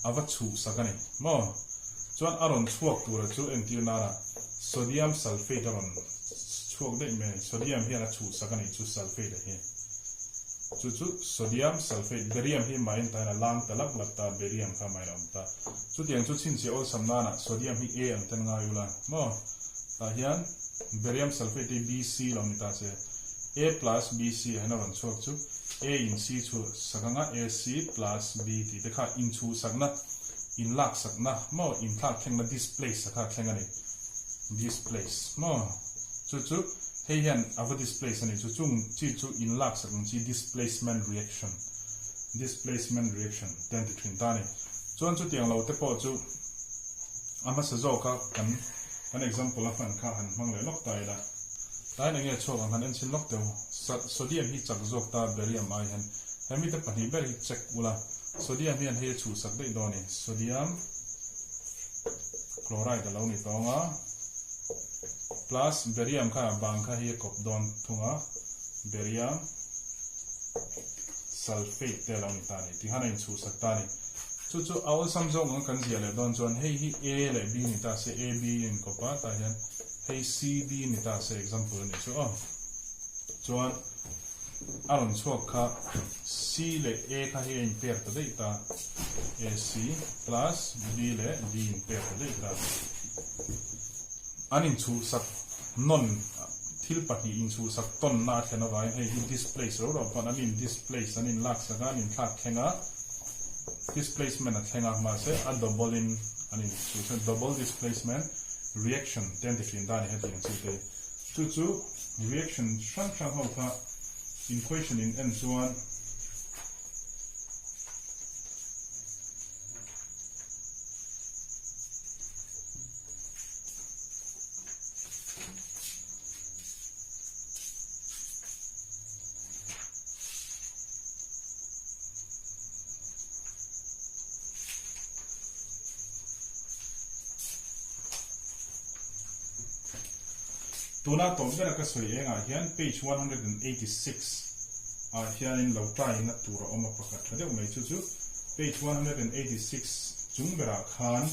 S1: a va chhuhsak a ni maw? Chuan a rawn chhuak tura chu entir nana sodium sulphate a rawn chhuak daih mai a ni. Sodium hian a chhuhsak a nih chu sulphate a hi. Chu chu sodium sulphate, barium hi main tahin a lang ta lap lap ta, barium kha main a awm ta. Chutiang chu chhinchhiah awlsam nana sodium hi A ang ten ngai ula maw? Tah hian barium sulphate hi BC lo ni ta se A plus BC ah hian a rawn chhuak chu A in C chhu sak anga AC plus B tih te kha inchhu sakna, inlak sakna maw inthlak thlengna displace a kha thleng a ni. Displace maw chu chu hei hian a va displace a ni chu chung chi chu inlak sak ang chi displacement reaction displacement reaction te an ti thin ta a ni. Chuan chutiang lo te pawh chu a hmasa zawk a kan kan example a hman kha han hmang leh lawk ta ila. Tlai enge chhuak ang han en chhin lawk teuh. Sodium hi chak zawk ta barium ai hian hemi te pahnih ber hi check ula sodium hian hei a chhuhsak daih dawn a ni. Sodium chloride a lo ni tawng a plus barium kha bang kha hi a kawp dawn thung a barium sulphate te a lo ni ta a ni tikhan a inchhuhsak ta a ni. Chu chu a awlsam zawk ang kan ziah leh dawn chuan hei hi A leh B ni ta se A B a inkawp a tah hian Hei CD ni ta se example a nih chu aw. Chuan a rawn chhuak kha C leh A kha hei a in pair ta daih ta. AC plus B leh D in pair ta daih ta. An inchhuhsak nawn thil pahnih inchhuhsak tawnna a thlen avangin hei hi displace ro ro pawn an in displace an in laksak a an inthlak thleng a displacement a thleng a mahse a double in an inchhuhsak double displacement Reaction te an ti thin ta a ni hetiang chi te. Chu chu reaction hrang hrang ho kha in question in en chuan Tuna tawp bera ka sawi engah hian page 186 ah hianin lo try na tur a awm a pakhat tha deuh mai chu chu page 186 chung berah khan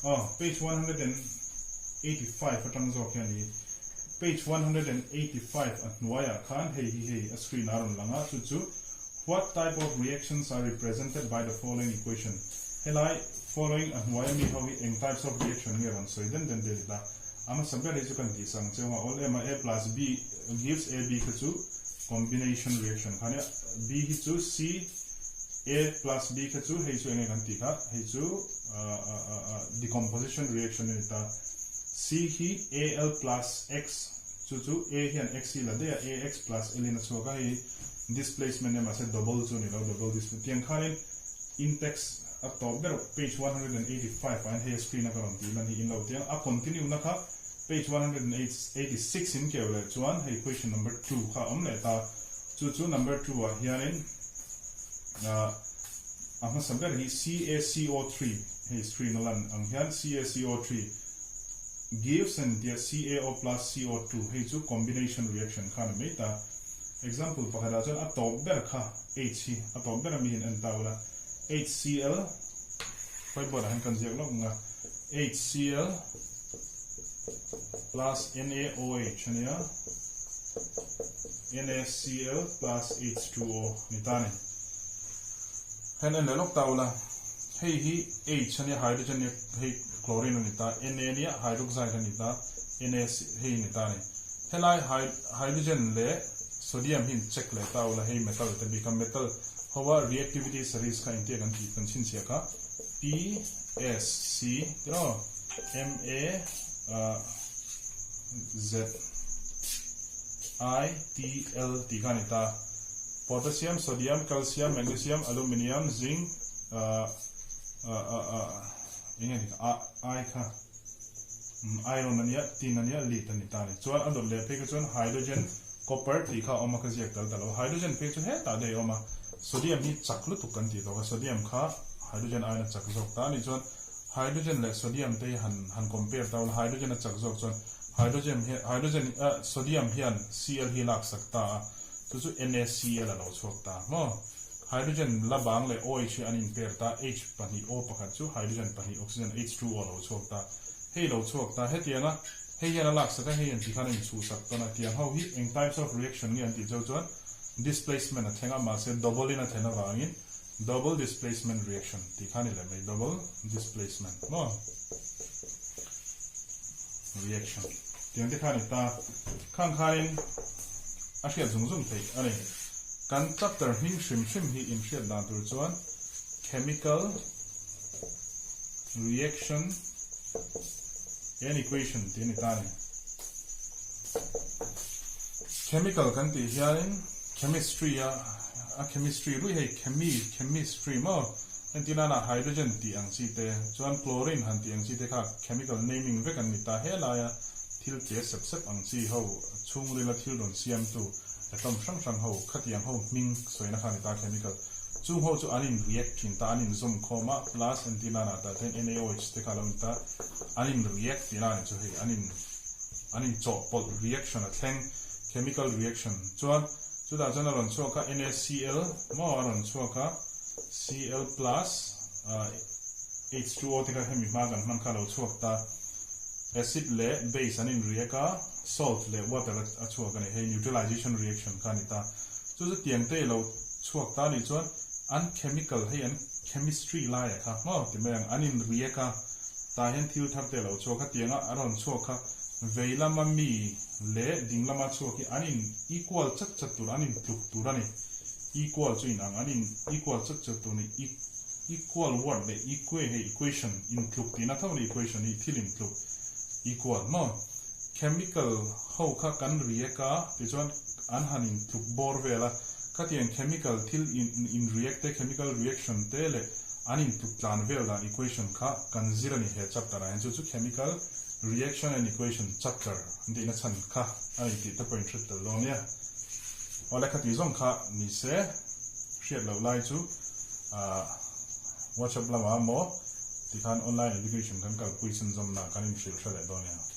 S1: aw page 185 atang zawk hian i page 185 a hnuaiah khan hei hi hei a screen ah a rawn lang a chu chu What type of reactions are represented by the following equation? Helai following a hnuaia mi ho hi eng types of reaction nge rawn sawi den den te ti ta. A hmasa ber hi chu kan tih sang cheu a, awl em a, A plus B gives AB kha chu combination reaction kha nia, B hi chu C A plus B kha chu hei chu enge kan tih kha, hei chu decomposition reaction a ni ta. C hi Al plus X chu chu A hian X hi la daih a, AX plus L in a chhuak a, hei hi displacement nia mahse double chu a ni lo, double displacement tiang khanin in text a tawp ber page 185 ah hian hei a screen a ka rawn tih lan hi in lo tiang a continue na kha page 186 in keu leh chuan hei question number 2 kha a awm leh ta chu chu number 2 ah hianin ah a hmasa ber hi CaCO3 hei screen a lan ang hian CaCO3 gives an tia CaO plus CO2 hei chu combination reaction kha a ni mai ta. Example pakhatah chuan a tawp ber kha H hi a tawp ber ami hian en ta ula HCl whiteboard ah hian kan ziak lawk ang a HCl plus NaOH ania NaCl plus H2O ni ta ni. Hen en leh lawk ta ula hei hi H ania hydrogen nia hei chlorine ani ta Na nia hydroxide ani ta Na hei ni ta ni. Helai hydrogen leh sodium hi in check leh ta ula hei metal te bik a metal ho a reactivity series kha engtia kan tih kan chhinchhiah kha P S C tiraw M A Z I T L tih kha a ni ta potassium sodium calcium magnesium aluminium zinc eng nge ni kha I kha. Iron a nia, tin a nia, lead a ni ta a ni. Chuan a dawt leh phei kha chuan hydrogen, copper tih kha a awm a, ka ziak tal ta lo. Hydrogen phei chu hetah daih a awm a, sodium hi chak lutuk kan tih tawk a, sodium kha hydrogen aiin a chak zawk ta a nih chuan hydrogen leh sodium te hi han han compare ta ula, hydrogen a chak zawk chuan hydrogen hi hydrogen sodium hian Cl hi laksak ta a, chu chu NaCl a lo chhuak ta maw? Hydrogen la bang leh OH hi an inper ta, H pahnih O pakhat chu hydrogen pahnih oxygen H2O a lo chhuak ta. Hei lo chhuak ta, hetianga hei hian a laksak a, hei an tikhan a inchhuhsak tawn a, tiang ho hi eng types of reaction nge an tih cheu chuan displacement a thleng a, mahse double in a thlen avangin double displacement reaction tih kha a ni leh mai, double displacement maw reaction tiang te kha a ni ta. Khang khanin a hriat zung zung theih a ni. Kan chapter hming hrim hrim hi inhriat dan tur chuan Chemical Reaction and Equation tih a ni ta a ni. Chemical kan tih hianin chemistry a a chemistry rui hei chemi chemistry maw entir nana hydrogen tih ang chi te chuan chlorine han tih ang chi te kha chemical naming vek an ni ta helaia thil che sep sep ang chi ho chhungrila thil rawn siamtu Atom hrang hrang ho khatiang ho hming sawina kha a ni ta chemical chung ho chu an in react thin ta an in zawm khawm a plus entir nan ah tah chuan NaOH te kha a lo ni ta an in react tih na a ni chu hei an in an in chawhpawlh reaction a thleng chemical reaction chuan chutah chuan a rawn chhuak a NaCl maw a rawn chhuak a Cl plus H2O te kha hemi hma kan hman kha a lo chhuak ta acid leh base an in react a. Salt leh water a chhuak a ni. Hei neutralization reaction kha a ni ta. Chu chu tiang te i lo chhuak ta anih chuan an chemical hei an chemistry laiah kha maw ti mai ang an in react a tah hian thil thar te a lo chhuak a tianga a rawn chhuak kha vei lama mi leh ding lama chhuak hi an in equal chat chat tur an in tluk tur a ni. Equal chu in ang an in equal chat chat tur a ni. Equal word leh eque hei equation in tluk tihna tho a ni equation hi thil in tluk equal maw. Chemical ho kha kan react a, tichuan an han in tluk bawr vel a, khatiang chemical thil in in react te, chemical reaction te leh an in tluk tlan vel dan equation kha kan zir a ni he chapter ah hian chu chu chemical reaction and equation chapter an tihna chhan kha a ni tih te pawh in hre tel dawn nia. Awle khati zawng kha ni se hriat loh lai chu ah WhatsApp lamah maw tikhan online education kan kalpui chhunzawmna kan inhrilh hre leh dawn nia.